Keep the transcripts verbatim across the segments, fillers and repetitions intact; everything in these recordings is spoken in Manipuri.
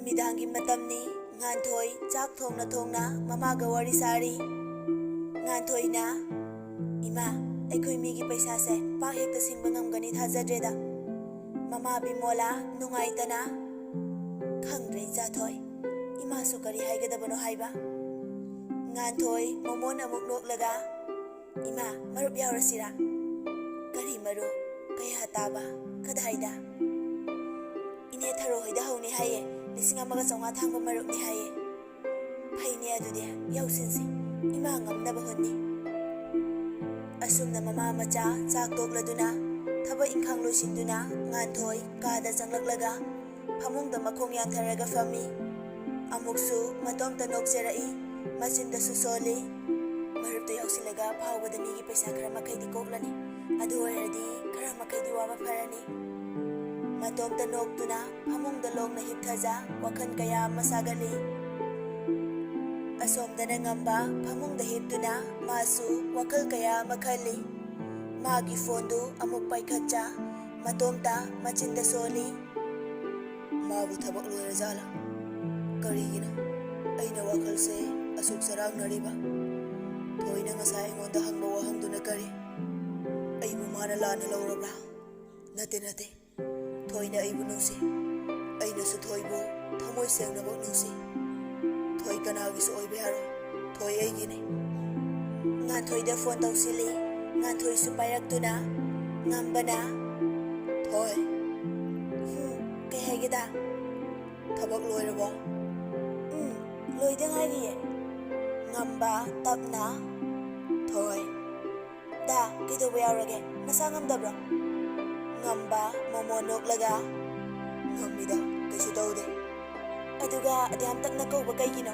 ꯅꯨꯃꯤꯗꯥꯡꯒꯤ ꯃꯇꯝꯅꯤ꯫ ꯉꯥꯟꯊꯣꯏ ꯆꯥꯛ ꯊꯣꯡꯅ ꯊꯣꯡꯅ ꯃꯃꯥꯒ ꯋꯥꯔꯤ ꯁꯥꯔꯤ꯫ ꯉꯥꯟꯊꯣꯏꯅ, "ꯏꯃꯥ, ꯑꯩꯈꯣꯏ ꯃꯤꯒꯤ ꯄꯩꯁꯥꯁꯦ ꯄꯥꯛ ꯍꯦꯛꯇ ꯁꯤꯡꯕ ꯉꯝꯒꯅꯤ ꯊꯥꯖꯗ꯭ꯔꯦꯗ꯫" ꯃꯃꯥ ꯕꯤꯃꯣꯂꯥ ꯅꯨꯡꯉꯥꯏꯇꯅ, "ꯈꯪꯗ꯭ꯔꯦ ꯏꯆꯥꯊꯣꯏ, ꯏꯃꯥꯁꯨ ꯀꯔꯤ ꯍꯥꯏꯒꯗꯕꯅꯣ ꯍꯥꯏꯕ꯫" ꯉꯥꯟꯊꯣꯏ ꯃꯣꯃꯣꯟ ꯑꯃꯨꯛ ꯅꯣꯛꯂꯒ, "ꯏꯃꯥ, ꯃꯔꯨꯞ ꯌꯥꯎꯔꯁꯤꯔꯥ?" "ꯀꯔꯤ ꯃꯔꯨꯞ? ꯀꯌꯥ ꯇꯥꯕ? ꯀꯗꯥꯏꯗ?" "ꯏꯅꯦ ꯊꯔꯣ ꯍꯣꯏꯗ ꯍꯧꯅꯤ ꯍꯥꯏꯌꯦ, ꯂꯤꯁꯤꯡ ꯑꯃꯒ ꯆꯥꯝꯃꯉꯥ ꯊꯥꯡꯕ ꯃꯔꯨꯞꯅꯤ ꯍꯥꯏꯌꯦ꯫" "ꯐꯩꯅꯦ ꯑꯗꯨꯗꯤ, ꯌꯥꯎꯁꯤꯟꯁꯤ, ꯏꯃꯥ ꯉꯝꯅꯕ ꯍꯣꯠꯅꯤ꯫" ꯑꯁꯨꯝꯅ ꯃꯃꯥ ꯃꯆꯥ ꯆꯥꯛ ꯇꯣꯛꯂꯗꯨꯅ ꯊꯕꯛ ꯏꯪꯈꯥꯡ ꯂꯣꯏꯁꯤꯟꯗꯨꯅ ꯉꯥꯟꯊꯣꯏ ꯀꯥꯗ ꯆꯪꯂꯛꯂꯒ ꯐꯃꯨꯡꯗ ꯃꯈꯣꯡ ꯌꯥꯟꯊꯔꯒ ꯐꯝꯃꯤ꯫ ꯑꯃꯨꯛꯁꯨ ꯃꯇꯣꯝꯇ ꯅꯣꯛꯆꯔꯛꯏ, ꯃꯆꯤꯟꯗꯁꯨ ꯁꯣꯜꯂꯤ꯫ ꯃꯔꯨꯞꯇ ꯌꯥꯎꯁꯤꯜꯂꯒ ꯐꯥꯎꯕꯗ ꯃꯤꯒꯤ ꯄꯩꯁꯥ ꯈꯔ ꯃꯈꯩꯗꯤ ꯀꯣꯛꯂꯅꯤ꯫ ꯑꯗꯨ ꯑꯣꯏꯔꯗꯤ ꯈꯔ ꯃꯈꯩꯗꯤ ꯋꯥꯕ ꯐꯔꯅꯤ꯫ ꯃꯇꯣꯝꯇ ꯅꯣꯛꯇꯨꯅ ꯐꯃꯨꯡꯗ ꯂꯣꯡꯅ ꯍꯤꯞꯊꯖ ꯋꯥꯈꯜ ꯀꯌꯥ ꯑꯃ ꯁꯥꯒꯠꯂꯤ꯫ ꯑꯁꯣꯝꯗꯅ ꯉꯝꯕ ꯐꯃꯨꯡꯗ ꯍꯤꯞꯇꯨꯅ ꯃꯥꯁꯨ ꯋꯥꯈꯜ ꯀꯌꯥ ꯑꯃ ꯈꯜꯂꯤ꯫ ꯃꯥꯒꯤ ꯐꯣꯟꯗꯨ ꯑꯃꯨꯛ ꯄꯥꯏꯈꯠꯆ ꯃꯇꯣꯝꯇ ꯃꯆꯤꯟꯗ ꯁꯣꯜꯂꯤ꯫ "ꯃꯥꯕꯨ ꯊꯕꯛ ꯂꯣꯏꯔꯖꯥꯠꯂꯥ? ꯀꯔꯤꯒꯤꯅꯣ ꯑꯩꯅ ꯋꯥꯈꯜꯁꯦ ꯑꯁꯨꯛ ꯆꯔꯥꯡꯅꯔꯤꯕ? ꯊꯣꯏꯅ ꯉꯁꯥꯏ ꯑꯩꯉꯣꯟꯗ ꯍꯪꯕ ꯋꯥꯍꯪꯗꯨꯅ ꯀꯔꯤ? ꯑꯩꯕꯨ ꯃꯥꯅ ꯂꯥꯟꯅ ꯂꯧꯔꯕ꯭ꯔꯥ? ꯅꯠꯇꯦ, ꯅꯠꯇꯦ꯫ ꯊꯣꯏꯅ ꯑꯩꯕꯨ ꯅꯨꯡꯁꯤ꯫ ꯑꯩꯅꯁꯨ ꯊꯣꯏꯕꯨ ꯊꯃꯣꯏ ꯁꯦꯡꯅꯃꯛ ꯅꯨꯡꯁꯤ꯫ ꯊꯣꯏ ꯀꯅꯥꯒꯤꯁꯨ ꯑꯣꯏꯕ ꯌꯥꯔꯣꯏ꯫ ꯊꯣꯏ ꯑꯩꯒꯤꯅꯤ꯫" ꯉꯥꯟꯊꯣꯏꯗ ꯐꯣꯟ ꯇꯧꯁꯤꯜꯂꯤ꯫ ꯉꯥꯟꯊꯣꯏꯁꯨ ꯄꯥꯏꯔꯛꯇꯨꯅ ꯉꯝꯕꯅ, "ꯊꯣꯏ꯫" "ꯍꯨꯝ, ꯀꯩ ꯍꯥꯏꯒꯦꯗ?" "ꯊꯕꯛ ꯂꯣꯏꯔꯕꯣ?" "ꯎꯝ, ꯂꯣꯏꯗ ꯉꯥꯏꯔꯤꯌꯦ꯫" ꯉꯝꯕ ꯇꯞꯅ, "ꯊꯣꯏ꯫" "ꯗꯥ, ꯀꯩꯗꯧꯕ ꯌꯥꯎꯔꯒꯦ? ꯅꯁꯥ ꯉꯝꯗꯕ꯭ꯔꯣ?" ꯉꯝꯕ ꯃꯣꯃꯣ ꯅꯣꯛꯂꯒ, "ꯉꯝꯃꯤꯗ, ꯀꯩꯁꯨ ꯇꯧꯗꯦ꯫" "ꯑꯗꯨꯒ ꯑꯗꯨꯌꯥꯝ ꯇꯞꯅ ꯀꯧꯕ ꯀꯩꯒꯤꯅꯣ?"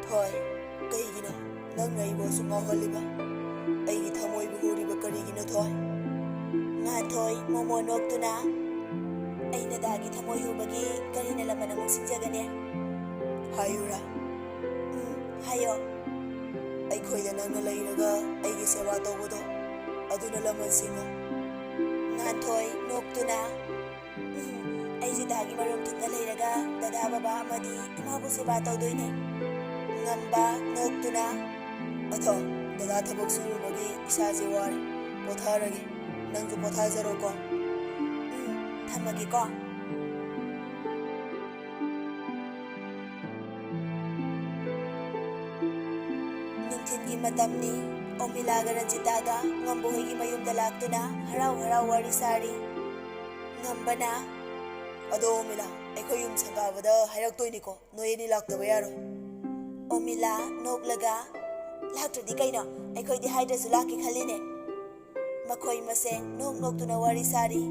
"ꯊꯣꯏ, ꯀꯩꯒꯤꯅꯣ ꯅꯪꯅ ꯑꯩꯕꯨ ꯑꯁꯨꯛ ꯉꯥꯎꯍꯜꯂꯤꯕ? ꯑꯩꯒꯤ ꯊꯃꯣꯏꯕꯨ ꯍꯨꯔꯤꯕ ꯀꯔꯤꯒꯤꯅꯣ, ꯊꯣꯏ?" ꯉꯥꯟꯊꯣꯏ ꯃꯣꯃꯣ ꯅꯣꯛꯇꯨꯅ, "ꯑꯩꯅ ꯗꯥꯒꯤ ꯊꯃꯣꯏ ꯍꯨꯕꯒꯤ ꯀꯔꯤꯅ ꯂꯃꯟ ꯑꯃꯨꯛ ꯁꯤꯡꯖꯒꯅꯤ?" "ꯍꯥꯏꯌꯨꯔꯥ?" "ꯎꯝ, ꯍꯥꯏꯌꯣ꯫" "ꯑꯩꯈꯣꯏꯗ ꯅꯪꯅ ꯂꯩꯔꯒ ꯑꯩꯒꯤ ꯁꯦꯕꯥ ꯇꯧꯕꯗꯣ, ꯑꯗꯨꯅ ꯂꯃꯟ ꯁꯤꯡꯉꯨ꯫" ꯉꯥꯟꯊꯣꯏ ꯅꯣꯛꯇꯨꯅ, "ꯎꯝ, ꯔꯟꯖꯤꯇꯥꯒꯤ ꯃꯔꯨꯝ ꯊꯨꯡꯅ ꯂꯩꯔꯒ ꯗꯗꯥ, ꯕꯕꯥ ꯑꯃꯗꯤ ꯏꯃꯥꯕꯨ ꯁꯦꯕꯥ ꯇꯧꯗꯣꯏꯅꯦ꯫ ꯉꯝꯕ, ꯅꯣꯛꯇꯨꯅ, "ꯑꯗꯣ, ꯗꯗꯥ ꯊꯕꯛ ꯁꯨꯔꯨꯕꯒꯤ ꯏꯁꯥꯁꯦ ꯋꯥꯔꯦ, ꯄꯣꯊꯥꯔꯒꯦ꯫ ꯅꯪꯁꯨ ꯄꯣꯊꯥꯖꯔꯣꯀꯣ꯫ ꯎꯝ, ꯊꯝꯃꯒꯦꯀꯣ꯫" ꯅꯨꯡꯊꯤꯜꯒꯤ ꯃꯇꯝꯅꯤ꯫ ꯑꯣꯃꯤꯂꯥꯒ ꯔꯟꯖꯤꯇꯥꯒ ꯉꯝꯕ ꯍꯣꯏꯒꯤ ꯃꯌꯨꯝꯗ ꯂꯥꯛꯇꯨꯅ ꯍꯔꯥꯎ ꯍꯔꯥꯎ ꯋꯥꯔꯤ ꯁꯥꯔꯤ꯫ ꯉꯝꯕꯅ, "ꯑꯗꯣ ꯑꯣꯃꯤꯂꯥ, ꯑꯩꯈꯣꯏ ꯌꯨꯝ ꯁꯪꯒꯥꯕꯗ ꯍꯥꯏꯔꯛꯇꯣꯏꯅꯤꯀꯣ, ꯅꯣꯏ ꯑꯅꯤ ꯂꯥꯛꯇꯕ ꯌꯥꯔꯣꯏ꯫" ꯑꯣꯃꯤꯂꯥ, ꯅꯣꯛꯂꯒ, "ꯂꯥꯛꯇ꯭ꯔꯗꯤ ꯀꯩꯅꯣ, ꯑꯩꯈꯣꯏꯗꯤ ꯍꯥꯏꯗ꯭ꯔꯁꯨ ꯂꯥꯛꯀꯦ ꯈꯜꯂꯤꯅꯦ꯫" ꯃꯈꯣꯏ ꯃꯁꯦꯟ ꯅꯣꯛ ꯅꯣꯛꯇꯨꯅ ꯋꯥꯔꯤ ꯁꯥꯔꯤ꯫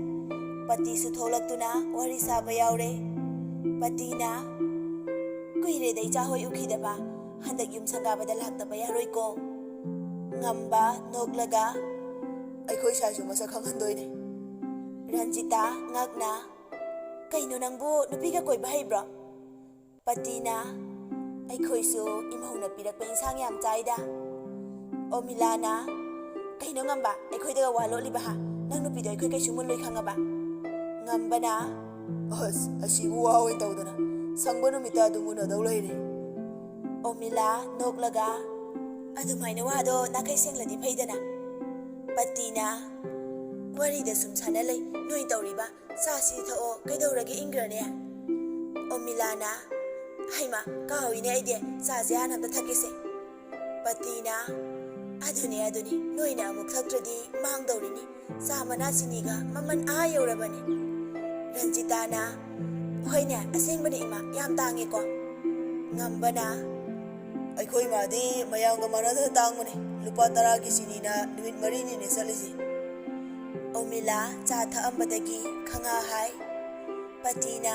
ꯄꯇꯤꯁꯨ ꯊꯣꯛꯂꯛꯇꯨꯅ ꯋꯥꯔꯤ ꯁꯥꯕ ꯌꯥꯎꯔꯦ꯫ ꯄꯇꯤꯅ, "ꯀꯨꯏꯔꯦꯗ ꯏꯆꯥ ꯍꯣꯏ ꯎꯈꯤꯗꯕ, ꯍꯟꯗꯛ ꯌꯨꯝ ꯁꯪꯒꯥꯕꯗ ꯂꯥꯛꯇꯕ ꯌꯥꯔꯣꯏꯀꯣ꯫" ꯉꯝꯕ, ꯅꯣꯛꯂꯒ, "ꯑꯩꯈꯣꯏ ꯁꯥꯏꯁꯨ ꯃꯁꯛ ꯈꯪꯍꯟꯗꯣꯏꯅꯦ꯫" ꯔꯟꯖꯤꯇꯥ, ꯉꯛꯅ, "ꯀꯩꯅꯣ, ꯅꯪꯕꯨ ꯅꯨꯄꯤꯒ ꯀꯣꯏꯕ ꯍꯩꯕ꯭ꯔꯣ?" ꯄꯇꯤꯅ, "ꯑꯩꯈꯣꯏꯁꯨ ꯏꯃꯧꯅ ꯄꯤꯔꯛꯄ ꯏꯟꯁꯥꯡ ꯌꯥꯝ ꯆꯥꯏꯗ꯫" ꯑꯣꯃꯤꯂꯥꯅ, "ꯀꯩꯅꯣ ꯉꯝꯕ, ꯑꯩꯈꯣꯏꯗꯒ ꯋꯥ ꯂꯣꯠꯂꯤꯕ ꯍꯥ? ꯅꯪ ꯅꯨꯄꯤꯗꯣ ꯑꯩꯈꯣꯏ ꯀꯩꯁꯨ ꯃꯨꯜꯂꯣꯏ ꯈꯪꯉꯕ?" ꯉꯝꯕꯅ, "ꯑꯁ, ꯑꯁꯤꯕꯨ ꯋꯥ ꯑꯣꯏꯅ ꯇꯧꯗꯅ, ꯁꯪꯕ ꯅꯨꯃꯤꯠꯇ ꯑꯗꯨꯝ ꯎꯅꯗꯧ ꯂꯩꯔꯦ꯫" ꯑꯣꯃꯤꯂꯥ, ꯅꯣꯛꯂꯒ, "ꯑꯗꯨꯃꯥꯏꯅ ꯋꯥꯗꯣ ꯅꯥꯈꯩ ꯁꯦꯡꯂꯗꯤ ꯐꯩꯗꯅ꯫" ꯄꯇꯤꯅ, "ꯋꯥꯔꯤꯗ ꯁꯨꯝ ꯁꯥꯟꯅ ꯂꯩ, ꯅꯣꯏ ꯇꯧꯔꯤꯕ꯫ ꯆꯥꯁꯤ ꯊꯛꯑꯣ, ꯀꯩꯗꯧꯔꯒꯦ, ꯏꯪꯈ꯭ꯔꯅꯦ?" ꯑꯣꯃꯤꯂꯥꯅ, "ꯍꯩꯃꯥ, ꯀꯥꯎꯏꯅꯦ ꯑꯩꯗꯤ, ꯆꯥꯁꯦ ꯍꯥꯟꯅ ꯑꯝꯇ ꯊꯛꯀꯦꯁꯦ꯫" ꯄꯇꯤꯅ, "ꯑꯗꯨꯅꯦ, ꯑꯗꯨꯅꯦ, ꯅꯣꯏꯅ ꯑꯃꯨꯛ ꯊꯛꯇ꯭ꯔꯗꯤ ꯃꯥꯡꯗꯧꯔꯤꯅꯤ, ꯆꯥ ꯃꯅꯥ ꯆꯤꯅꯤꯒ ꯃꯃꯜ ꯑꯥ ꯌꯧꯔꯕꯅꯦ꯫" ꯔꯟꯖꯤꯇꯥꯅ, "ꯍꯣꯏꯅꯦ, ꯑꯁꯦꯡꯕꯅꯦ ꯏꯃꯥ, ꯌꯥꯝ ꯇꯥꯡꯉꯦꯀꯣ꯫" ꯉꯝꯕꯅ, "ꯑꯩꯈꯣꯏ ꯏꯃꯥꯗꯤ ꯃꯌꯥꯝꯒ ꯃꯥꯟꯅꯗꯅ ꯇꯥꯡꯕꯅꯦ, ꯂꯨꯄꯥ ꯇꯔꯥꯒꯤ ꯆꯤꯅꯤꯅ ꯅꯨꯃꯤꯠ ꯃꯔꯤꯅꯤꯅꯦ ꯆꯠꯂꯤꯁꯦ꯫" ꯑꯣꯃꯤꯂꯥ ꯆꯥ ꯊꯛꯑꯝꯕꯗꯒꯤ ꯈꯪꯉꯥ ꯍꯥꯏ꯫ ꯄꯇꯤꯅ,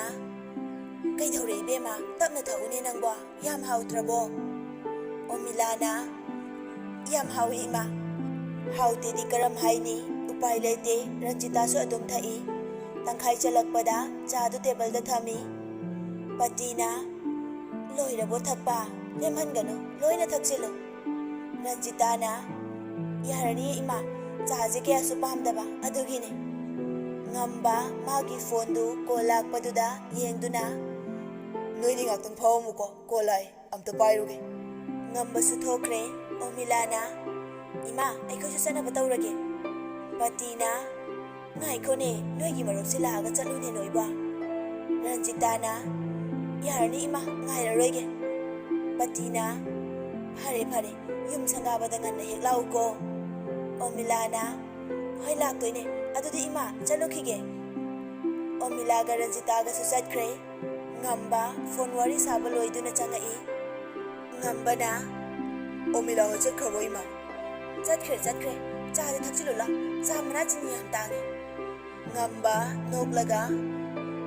"ꯀꯩꯗꯧꯔꯦ ꯏꯕꯦꯝꯃ, ꯇꯞꯅ ꯊꯛꯎꯅꯦ ꯅꯪꯕꯣ, ꯌꯥꯝ ꯍꯥꯎꯇ꯭ꯔꯕꯣ?" ꯑꯣꯃꯤꯂꯥꯅ, "ꯌꯥꯝ ꯍꯥꯎꯏ ꯏꯃꯥ꯫" "ꯍꯥꯎꯇꯦꯗꯤ ꯀꯔꯝ ꯍꯥꯏꯅꯤ? ꯎꯄꯥꯏ ꯂꯩꯇꯦ, ꯔꯟꯖꯤꯇꯥꯁꯨ ꯑꯗꯨꯝ ꯊꯛꯏ꯫" ꯇꯪꯈꯥꯏ ꯆꯜꯂꯛꯄꯗ ꯆꯥꯗꯨ ꯇꯦꯕꯜꯗ ꯊꯝꯃꯤ꯫ ꯄꯇꯤꯅ, "ꯂꯣꯏꯔꯕꯣ ꯊꯛꯄ? ꯂꯦꯝꯍꯟꯒꯅꯨ, ꯂꯣꯏꯅ ꯊꯛꯆꯤꯜꯂꯨ꯫" ꯔꯟꯖꯤꯇꯥꯅ, "ꯌꯥꯔꯅꯤꯌꯦ ꯏꯃꯥ, ꯆꯥꯁꯦ ꯀꯌꯥꯁꯨ ꯄꯥꯝꯗꯕ ꯑꯗꯨꯒꯤꯅꯦ꯫" ꯉꯝꯕ ꯃꯥꯒꯤ ꯐꯣꯟꯗꯨ ꯀꯣꯜ ꯂꯥꯛꯄꯗꯨꯗ ꯌꯦꯡꯗꯨꯅ, "ꯅꯣꯏꯅꯤ ꯉꯥꯛꯇꯪ ꯐꯝꯃꯝꯃꯨꯀꯣ, ꯀꯣꯜ ꯂꯥꯛꯑꯦ, ꯑꯝꯇ ꯄꯥꯏꯔꯨꯒꯦ꯫" ꯉꯝꯕꯁꯨ ꯊꯣꯛꯈ꯭ꯔꯦ꯫ ꯑꯣꯃꯤꯂꯥꯅ, "ꯏꯃꯥ, ꯑꯩꯈꯣꯏꯁꯨ ꯆꯠꯅꯕ ꯇꯧꯔꯒꯦ꯫" ꯄꯇꯤꯅ, "ꯉꯥꯏꯈꯣꯅꯦ, ꯅꯣꯏꯒꯤ ꯃꯔꯨꯞꯁꯦ ꯂꯥꯛꯑꯒ ꯆꯠꯂꯨꯅꯦ ꯅꯣꯏꯕꯣ꯫" ꯔꯟꯖꯤꯇꯥꯅ, "ꯌꯥꯔꯅꯤ ꯏꯃꯥ, ꯉꯥꯏꯔꯔꯣꯏꯒꯦ꯫" ꯄꯇꯤꯅ, "ꯐꯔꯦ ꯐꯔꯦ, ꯌꯨꯝ ꯁꯪꯒꯥꯕꯗ ꯉꯟꯅ ꯍꯦꯛ ꯂꯥꯛꯎꯀꯣ꯫" ꯑꯣꯃꯤꯂꯥꯅ, "ꯍꯣꯏ ꯂꯥꯛꯇꯣꯏꯅꯦ, ꯑꯗꯨꯗꯤ ꯏꯃꯥ ꯆꯠꯂꯨꯈꯤꯒꯦ꯫" ꯑꯣꯃꯤꯂꯥꯒ ꯔꯟꯖꯤꯇꯥꯒꯁꯨ ꯆꯠꯈ꯭ꯔꯦ꯫ ꯉꯝꯕ ꯐꯣꯟ ꯋꯥꯔꯤ ꯁꯥꯕ ꯂꯣꯏꯗꯨꯅ ꯆꯪꯉꯛꯏ꯫ ꯉꯝꯕꯅ, "ꯑꯣꯃꯤꯂꯥ ꯍꯣꯏ ꯆꯠꯈ꯭ꯔꯕꯣ ꯏꯃꯥ?" "ꯆꯠꯈ꯭ꯔꯦ, ꯆꯠꯈ꯭ꯔꯦ꯫ ꯆꯥꯗꯤ ꯊꯛꯆꯤꯜꯂꯨ ꯂꯥꯎ꯫ ꯆꯥ ꯃꯅꯥ ꯆꯤꯅꯤ ꯌꯥꯝ ꯇꯥꯡꯉꯤ꯫" ꯉꯝꯕ ꯅꯣꯛꯂꯒ,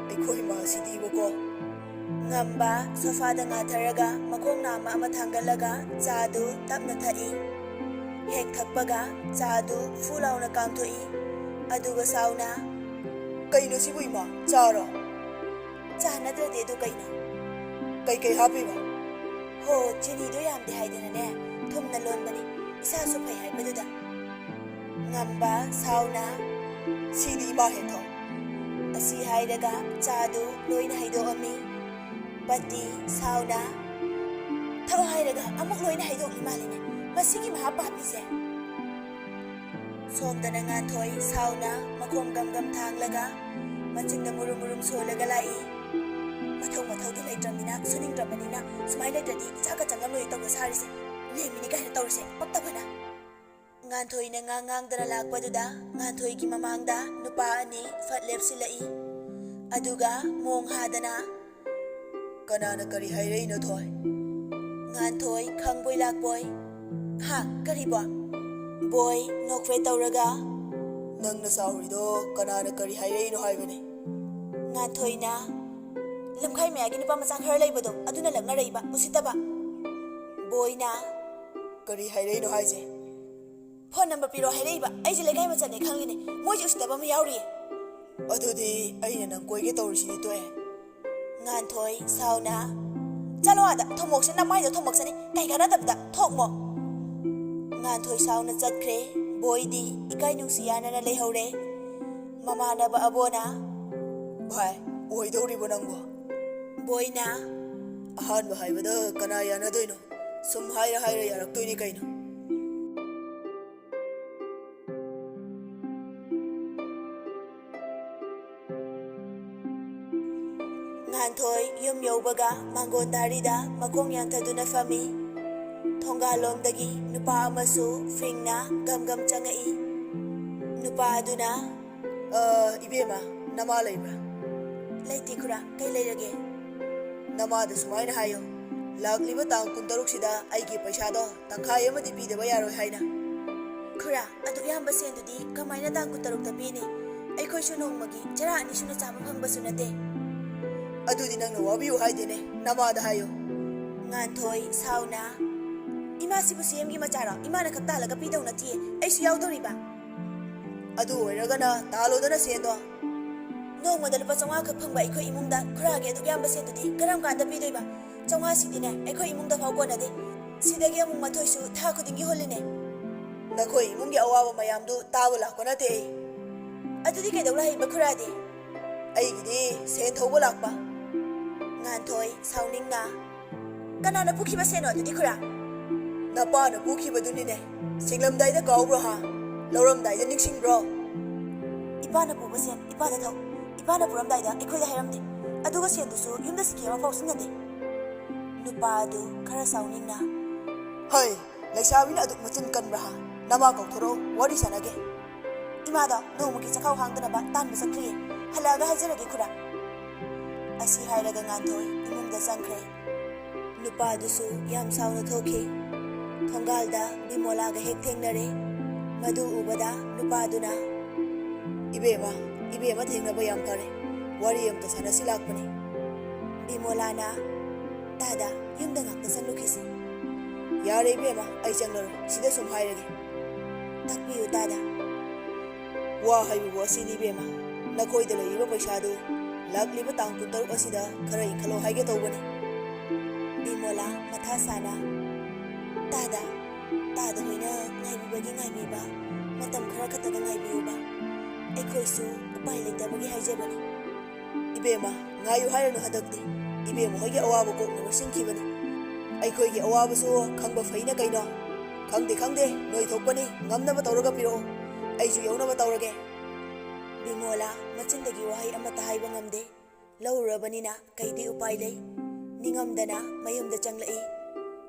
"ꯑꯩꯈꯣꯏ ꯃꯥꯁꯤꯗꯤꯕꯀꯣ꯫" ꯉꯝꯕ ꯁꯣꯐꯥꯗ ꯉꯥꯊꯔꯒ ꯃꯈꯣꯡ ꯅꯥꯝꯃ ꯑꯃ ꯊꯥꯡꯒꯠꯂꯒ ꯆꯥꯗꯨ ꯇꯞꯅ ꯊꯛꯏ꯫ ꯍꯦꯛ ꯊꯛꯄꯒ ꯆꯥꯗꯨ ꯐꯨ ꯂꯥꯎꯅ ꯀꯥꯝꯊꯣꯛꯏ꯫ ꯑꯗꯨꯒ ꯁꯥꯎꯅ, "ꯀꯩꯅꯣ ꯁꯤꯕꯨ ꯏꯃꯥ? ꯆꯥꯔꯣ?" "ꯆꯥ ꯅꯠꯇ꯭ꯔꯗꯤ ꯑꯗꯨ ꯀꯩꯅꯣ?" "ꯀꯩꯀꯩ ꯍꯥꯞꯄꯤꯕ?" "ꯍꯣ, ꯆꯤꯅꯤꯗꯣ ꯌꯥꯝꯗꯦ ꯍꯥꯏꯗꯅꯅꯦ, ꯊꯨꯝꯅ ꯂꯣꯟꯕꯅꯤ꯫ ꯏꯁꯥꯁꯨ ꯐꯩ ꯍꯥꯏꯕꯗꯨꯗ꯫" ꯉꯝꯕ ꯁꯥꯎꯅ, "ꯁꯤꯗꯤ ꯏꯃꯥ ꯍꯦꯛ ꯊꯛꯑꯣ꯫" ꯑꯁꯤ ꯍꯥꯏꯔꯒ ꯆꯥꯗꯨ ꯂꯣꯏꯅ ꯍꯩꯗꯣꯛꯑꯝꯃꯤ꯫ ꯄꯇꯤ ꯁꯥꯎꯅ, "ꯊꯛꯑꯣ ꯍꯥꯏꯔꯒ ꯑꯃꯨꯛ ꯂꯣꯏꯅ ꯍꯩꯗꯣꯛꯂꯤ ꯃꯥꯜꯂꯤꯅꯦ, ꯃꯁꯤꯒꯤ ꯃꯍꯥ ꯄꯥꯄꯤꯁꯦ꯫" ꯁꯣꯝꯗꯅ ꯉꯥꯟꯊꯣꯏ ꯁꯥꯎꯅ ꯃꯈꯣꯡ ꯒꯝ ꯒꯝ ꯊꯥꯡꯂꯒ ꯃꯆꯤꯟꯗ ꯃꯨꯔꯨꯝ ꯃꯨꯔꯨꯝ ꯁꯣꯜꯂꯒ ꯂꯥꯛꯏ꯫ ꯃꯊꯧ ꯃꯊꯧꯗꯤ ꯂꯩꯇ꯭ꯔꯕꯅꯤꯅ, ꯁꯨꯅꯤꯡꯗ꯭ꯔꯕꯅꯤꯅ ꯁꯨꯃꯥꯏꯅ ꯂꯩꯇ꯭ꯔꯗꯤ ꯆꯥꯛꯀ ꯆꯪꯉꯝꯂꯣꯏ ꯇꯧꯕ ꯁꯥꯔꯤꯁꯦ꯫ ꯂꯦꯝꯃꯤꯅꯤ ꯀꯥꯏꯅ ꯇꯧꯔꯤꯁꯦ ꯄꯛꯇꯕꯅ꯫ ꯉꯥꯟꯊꯣꯏꯅ ꯉꯥꯡ ꯉꯥꯡꯗꯅ ꯂꯥꯛꯄꯗꯨꯗ ꯉꯥꯟꯊꯣꯏꯒꯤ ꯃꯃꯥꯡꯗ ꯅꯨꯄꯥ ꯑꯅꯤ ꯐꯠ ꯂꯦꯞꯁꯤꯜꯂꯛꯏ꯫ ꯑꯗꯨꯒ ꯃꯣꯡ ꯍꯥꯗꯅ, "ꯀꯅꯥꯅ ꯀꯔꯤ ꯍꯥꯏꯔꯛꯏꯅꯣ, ꯊꯣꯏ?" ꯉꯥꯟꯊꯣꯏ ꯈꯪꯕꯣꯏ ꯂꯥꯛꯄꯣꯏ, "ꯍꯥ, ꯀꯔꯤꯕꯣ?" ꯕꯣꯏ ꯅꯣꯛꯐꯦꯠ ꯇꯧꯔꯒ, "ꯅꯪꯅ ꯁꯥꯎꯔꯤꯗꯣ ꯀꯅꯥꯅ ꯀꯔꯤ ꯍꯥꯏꯔꯛꯏꯅꯣ ꯍꯥꯏꯕꯅꯤ?" ꯉꯥꯟꯊꯣꯏꯅ, "ꯂꯝꯈꯥꯏ ꯃꯌꯥꯒꯤ ꯅꯨꯄꯥ ꯃꯆꯥ ꯈꯔ ꯂꯩꯕꯗꯣ, ꯑꯗꯨꯅ ꯂꯛꯅꯔꯛꯏꯕ, ꯎꯁꯤꯠꯇꯕ꯫" ꯕꯣꯏꯅ, "ꯀꯔꯤ ꯍꯥꯏꯔꯛꯏꯅꯣ ꯍꯥꯏꯁꯦ?" "ꯐꯣꯟ ꯅꯝꯕꯔ ꯄꯤꯔꯣ ꯍꯥꯏꯔꯛꯏꯕ꯫ ꯑꯩꯁꯦ ꯂꯩꯀꯥꯏ ꯃꯆꯥꯅꯦ ꯈꯪꯉꯤꯅꯦ꯫ ꯃꯣꯏꯁꯦ ꯎꯁꯤꯠꯇꯕ ꯑꯃ ꯌꯥꯎꯔꯤꯌꯦ꯫" "ꯑꯗꯨꯗꯤ ꯑꯩꯅ ꯅꯪ ꯀꯣꯏꯒꯦ ꯇꯧꯔꯤꯁꯤꯗꯤ ꯇꯣꯛꯑꯦ꯫" ꯉꯥꯟꯊꯣꯏ ꯁꯥꯎꯅ, "ꯆꯠꯂꯣ ꯑꯥꯗ, ꯊꯣꯝꯃꯣꯛꯁꯦ ꯅꯃꯥꯏꯗꯣ ꯊꯣꯝꯃꯛꯁꯅꯤ, ꯀꯩ ꯀꯥꯟꯅꯗꯕꯗ, ꯊꯣꯛꯃꯣ꯫" ꯉꯥꯟꯊꯣꯏ ꯁꯥꯎꯅ ꯆꯠꯈ꯭ꯔꯦ꯫ ꯕꯣꯏꯗꯤ ꯏꯀꯥꯏ ꯅꯨꯡꯁꯤ ꯌꯥꯅꯅ ꯂꯩꯍꯧꯔꯦ꯫ ꯃꯃꯥꯟꯅꯕ ꯑꯕꯣꯅ, "ꯚꯥꯏ, ꯑꯣꯏꯗꯧꯔꯤꯕꯣ ꯅꯪꯕꯣ?" ꯕꯣꯏꯅ, "ꯑꯍꯥꯟꯕ ꯍꯥꯏꯕꯗ ꯀꯅꯥ ꯌꯥꯅꯗꯣꯏꯅꯣ? ꯁꯨꯝ ꯍꯥꯏꯔ ꯍꯥꯏꯔ ꯌꯥꯔꯛꯇꯣꯏꯅꯤ ꯀꯩꯅꯣ?" ꯉꯥꯟꯊꯣꯏ ꯌꯨꯝ ꯌꯧꯕꯒ ꯃꯥꯡꯒꯣꯟ ꯗꯥꯔꯤꯗ ꯃꯈꯣꯡ ꯌꯥꯟꯊꯗꯨꯅ ꯐꯝꯃꯤ꯫ ꯊꯣꯡꯒꯥꯜꯂꯣꯝꯗꯒꯤ ꯅꯨꯄꯥ ꯑꯃꯁꯨ ꯐꯤꯡꯅ ꯒꯝ ꯒꯝ ꯆꯪꯉꯛꯏ꯫ ꯅꯨꯄꯥ ꯑꯗꯨꯅ, "ꯑ, ꯏꯕꯦꯝꯃ, ꯅꯃꯥ ꯂꯩꯕ꯭ꯔꯥ?" "ꯂꯩꯇꯦ ꯈꯨꯔꯥ, ꯀꯩ ꯂꯩꯔꯒꯦ?" "ꯅꯃꯥꯗ ꯁꯨꯃꯥꯏꯅ ꯍꯥꯏꯌꯣ, ꯂꯥꯛꯂꯤꯕ ꯇꯥꯡ ꯀꯨꯟꯇꯔꯨꯛꯁꯤꯗ ꯑꯩꯒꯤ ꯄꯩꯁꯥꯗꯣ ꯇꯪꯈꯥꯏ ꯑꯃꯗꯤ ꯄꯤꯗꯕ ꯌꯥꯔꯣꯏ ꯍꯥꯏꯅ꯫" "ꯈꯨꯔꯥ, ꯑꯗꯨꯛ ꯌꯥꯝꯕ ꯁꯦꯟꯗꯨꯗꯤ ꯀꯃꯥꯏꯅ ꯇꯥꯡ ꯀꯨꯟꯇꯔꯨꯛꯇ ꯄꯤꯅꯤ? ꯑꯩꯈꯣꯏꯁꯨ ꯅꯣꯡꯃꯒꯤ ꯆꯔꯥ ꯑꯅꯤ ꯁꯨꯅ ꯆꯥꯕ ꯐꯪꯕꯁꯨ ꯅꯠꯇꯦ꯫" "ꯑꯗꯨꯗꯤ ꯅꯪꯅ ꯋꯥꯕꯤꯌꯨ ꯍꯥꯏꯗꯦꯅꯦ, ꯅꯃꯥꯗ ꯍꯥꯏꯌꯨ꯫" ꯉꯥꯟꯊꯣꯏ ꯁꯥꯎꯅ, "ꯏꯃꯥꯁꯤꯕꯨ ꯁꯤ ꯑꯦꯝꯒꯤ ꯃꯆꯥꯔꯣ? ꯏꯃꯥꯅ ꯈꯛ ꯇꯥꯜꯂꯒ ꯄꯤꯗꯧ ꯅꯠꯇꯤꯌꯦ, ꯑꯩꯁꯨ ꯌꯥꯎꯗꯧꯔꯤꯕ꯫" "ꯑꯗꯨ ꯑꯣꯏꯔꯒꯅ ꯇꯥꯜꯂꯣꯗꯅ ꯁꯦꯟꯗꯣ꯫" "ꯅꯣꯡꯃꯗ ꯂꯨꯄꯥ ꯆꯥꯝꯃꯉꯥ ꯈꯛ ꯐꯪꯕ ꯑꯩꯈꯣꯏ ꯏꯃꯨꯡꯗ ꯈꯨꯔꯥꯒꯤ ꯑꯗꯨꯛ ꯌꯥꯝꯕ ꯁꯦꯟꯗꯨꯗꯤ ꯀꯔꯝ ꯀꯥꯟꯗ ꯄꯤꯗꯣꯏꯕ? ꯆꯥꯝꯃꯉꯥꯁꯤꯗꯤꯅꯦ ꯑꯩꯈꯣꯏ ꯏꯃꯨꯡꯗ ꯐꯥꯎ ꯀꯣꯟꯅꯗꯦ꯫ ꯁꯤꯗꯒꯤ ꯑꯃꯨꯛ ꯃꯊꯣꯏꯁꯨ ꯊꯥ ꯈꯨꯗꯤꯡꯒꯤ ꯍꯨꯜꯂꯤꯅꯦ꯫" "ꯅꯈꯣꯏ ꯏꯃꯨꯡꯒꯤ ꯑꯋꯥꯕ ꯃꯌꯥꯝꯗꯨ ꯇꯥꯕ ꯂꯥꯛꯄ ꯅꯠꯇꯦ ꯑꯩ꯫" "ꯑꯗꯨꯗꯤ ꯀꯩꯗꯧ ꯂꯥꯛꯏꯕ ꯈꯨꯔꯥꯗꯤ?" "ꯑꯩꯒꯤꯗꯤ ꯁꯦꯟ ꯊꯧꯕ ꯂꯥꯛꯄ꯫" ꯉꯥꯟꯊꯣꯏ ꯁꯥꯎꯅꯤꯡꯅ, "ꯀꯅꯥꯅ ꯄꯨꯈꯤꯕ ꯁꯦꯟꯅꯣ ꯑꯗꯨꯗꯤ ꯈꯨꯔꯥ?" "ꯅꯄꯥꯅ ꯄꯨꯈꯤꯕꯗꯨꯅꯤꯅꯦ꯫ ꯁꯤꯡꯂꯝꯗꯥꯏꯗ ꯀꯥꯎꯕ꯭ꯔꯣ ꯍꯥ? ꯂꯧꯔꯝꯗꯥꯏꯗ ꯅꯤꯡꯁꯤꯡꯕ꯭ꯔꯣ?" "ꯏꯄꯥꯅ ꯄꯨꯕ ꯁꯦꯟ ꯏꯄꯥꯗ ꯊꯧ꯫ ꯏꯄꯥꯅ ꯄꯨꯔꯝꯗꯥꯏꯗ ꯑꯩꯈꯣꯏꯗ ꯍꯥꯏꯔꯝꯗꯦ꯫ ꯑꯗꯨꯒ ꯁꯦꯟꯗꯨꯁꯨ ꯌꯨꯝꯗ ꯁꯤꯀꯤ ꯑꯃ ꯐꯥꯎ ꯁꯤꯖꯤꯟꯅꯗꯦ꯫" ꯅꯨꯄꯥ ꯑꯗꯨ ꯈꯔ ꯁꯥꯎꯅꯤꯡꯅ, "ꯍꯩ, ꯂꯩꯁꯥꯕꯤꯅ ꯑꯗꯨꯛ ꯃꯆꯤꯟ ꯀꯟꯕ꯭ꯔꯥ ꯍꯥ? ꯅꯃꯥ ꯀꯧꯊꯣꯔꯛꯎ, ꯋꯥꯔꯤ ꯁꯥꯟꯅꯒꯦ꯫" "ꯏꯃꯥꯗꯣ ꯅꯣꯡꯃꯒꯤ ꯆꯥꯛꯈꯥꯎ ꯍꯥꯡꯗꯅꯕ ꯇꯥꯟꯕ ꯆꯠꯈ꯭ꯔꯤꯌꯦ꯫ ꯍꯜꯂꯛꯑꯒ ꯍꯥꯏꯖꯔꯒꯦ ꯈꯨꯔꯥ꯫" ꯑꯁꯤ ꯍꯥꯏꯔꯒ ꯉꯥꯟꯊꯣꯏ ꯏꯃꯨꯡꯗ ꯆꯪꯈ꯭ꯔꯦ꯫ ꯅꯨꯄꯥꯗꯨꯁꯨ ꯌꯥꯝ ꯁꯥꯎꯅ ꯊꯣꯛꯈꯤ꯫ ꯊꯣꯡꯒꯥꯜꯗ ꯕꯤꯃꯣꯂꯥꯒ ꯍꯦꯛ ꯊꯦꯡꯅꯔꯦ꯫ ꯃꯗꯨ ꯎꯕꯗ ꯅꯨꯄꯥꯗꯨꯅ, "ꯏꯕꯦꯝꯃ, ꯏꯕꯦꯝꯃ ꯊꯦꯡꯅꯕ ꯌꯥꯝ ꯐꯔꯦ꯫ ꯋꯥꯔꯤ ꯑꯝꯇ ꯁꯥꯟꯅꯁꯤ ꯂꯥꯛꯄꯅꯤ꯫" ꯕꯤꯃꯣꯂꯥꯅ, "ꯇꯥꯗ, ꯌꯨꯝꯗ ꯉꯥꯛꯇ ꯆꯪꯂꯨꯈꯤꯁꯤ꯫" "ꯌꯥꯔꯦ ꯏꯕꯦꯝꯃ, ꯑꯩ ꯆꯪꯂꯔꯣꯏ, ꯁꯤꯗ ꯁꯨꯝ ꯍꯥꯏꯔꯒꯦ꯫" "ꯇꯥꯛꯄꯤꯌꯨ ꯇꯥꯗ꯫" "ꯋꯥ ꯍꯥꯏꯕꯕꯨ ꯑꯁꯤꯅꯤ ꯏꯕꯦꯝꯃ, ꯅꯈꯣꯏꯗ ꯂꯩꯔꯤꯕ ꯄꯩꯁꯥꯗꯨ ꯂꯥꯛꯂꯤꯕ ꯇꯥꯡ ꯀꯨꯟꯇꯔꯨꯛ ꯑꯁꯤꯗ ꯈꯔ ꯏꯟꯈꯠꯂꯣ ꯍꯥꯏꯒꯦ ꯇꯧꯕꯅꯤ꯫" ꯕꯤꯃꯣꯂꯥ ꯃꯊꯥ ꯁꯥꯅ, "ꯇꯥꯗ, ꯇꯥꯗ ꯍꯣꯏꯅ ꯉꯥꯏꯕꯤꯕꯒꯤ ꯉꯥꯏꯕꯤꯕ, ꯃꯇꯝ ꯈꯔ ꯈꯛꯇꯒ ꯉꯥꯏꯕꯤꯌꯨꯕ꯫ ꯑꯩꯈꯣꯏꯁꯨ ꯎꯄꯥꯏ ꯂꯩꯇꯕꯒꯤ ꯍꯥꯏꯖꯕꯅꯤ꯫ ꯏꯕꯦꯝꯃ, ꯉꯥꯏꯌꯨ ꯍꯥꯏꯔꯅꯨ ꯍꯟꯗꯛꯇꯤ꯫ ꯏꯕꯦꯝꯃ ꯍꯣꯏꯒꯤ ꯑꯋꯥꯕ ꯀꯣꯛꯅꯕ ꯁꯤꯟꯈꯤꯕꯅꯤ꯫ ꯑꯩꯈꯣꯏꯒꯤ ꯑꯋꯥꯕꯁꯨ ꯈꯪꯕ ꯐꯩꯅ ꯀꯩꯅꯣ? ꯈꯪꯗꯦ, ꯈꯪꯗꯦ, ꯅꯣꯏ ꯊꯣꯛꯄꯅꯤ, ꯉꯝꯅꯕ ꯇꯧꯔꯒ ꯄꯤꯔꯛꯑꯣ꯫ ꯑꯩꯁꯨ ꯌꯧꯅꯕ ꯇꯧꯔꯒꯦ꯫ ꯕꯤꯃꯣꯂꯥ ꯃꯆꯤꯟꯗꯒꯤ ꯋꯥꯍꯩ ꯑꯃꯠꯇ ꯍꯥꯏꯕ ꯉꯝꯗꯦ꯫ ꯂꯧꯔꯨꯔꯕꯅꯤꯅ ꯀꯩꯗꯤ ꯎꯄꯥꯏ ꯂꯩ? ꯅꯤꯡꯉꯝꯗꯅ ꯃꯌꯨꯝꯗ ꯆꯪꯂꯛꯏ꯫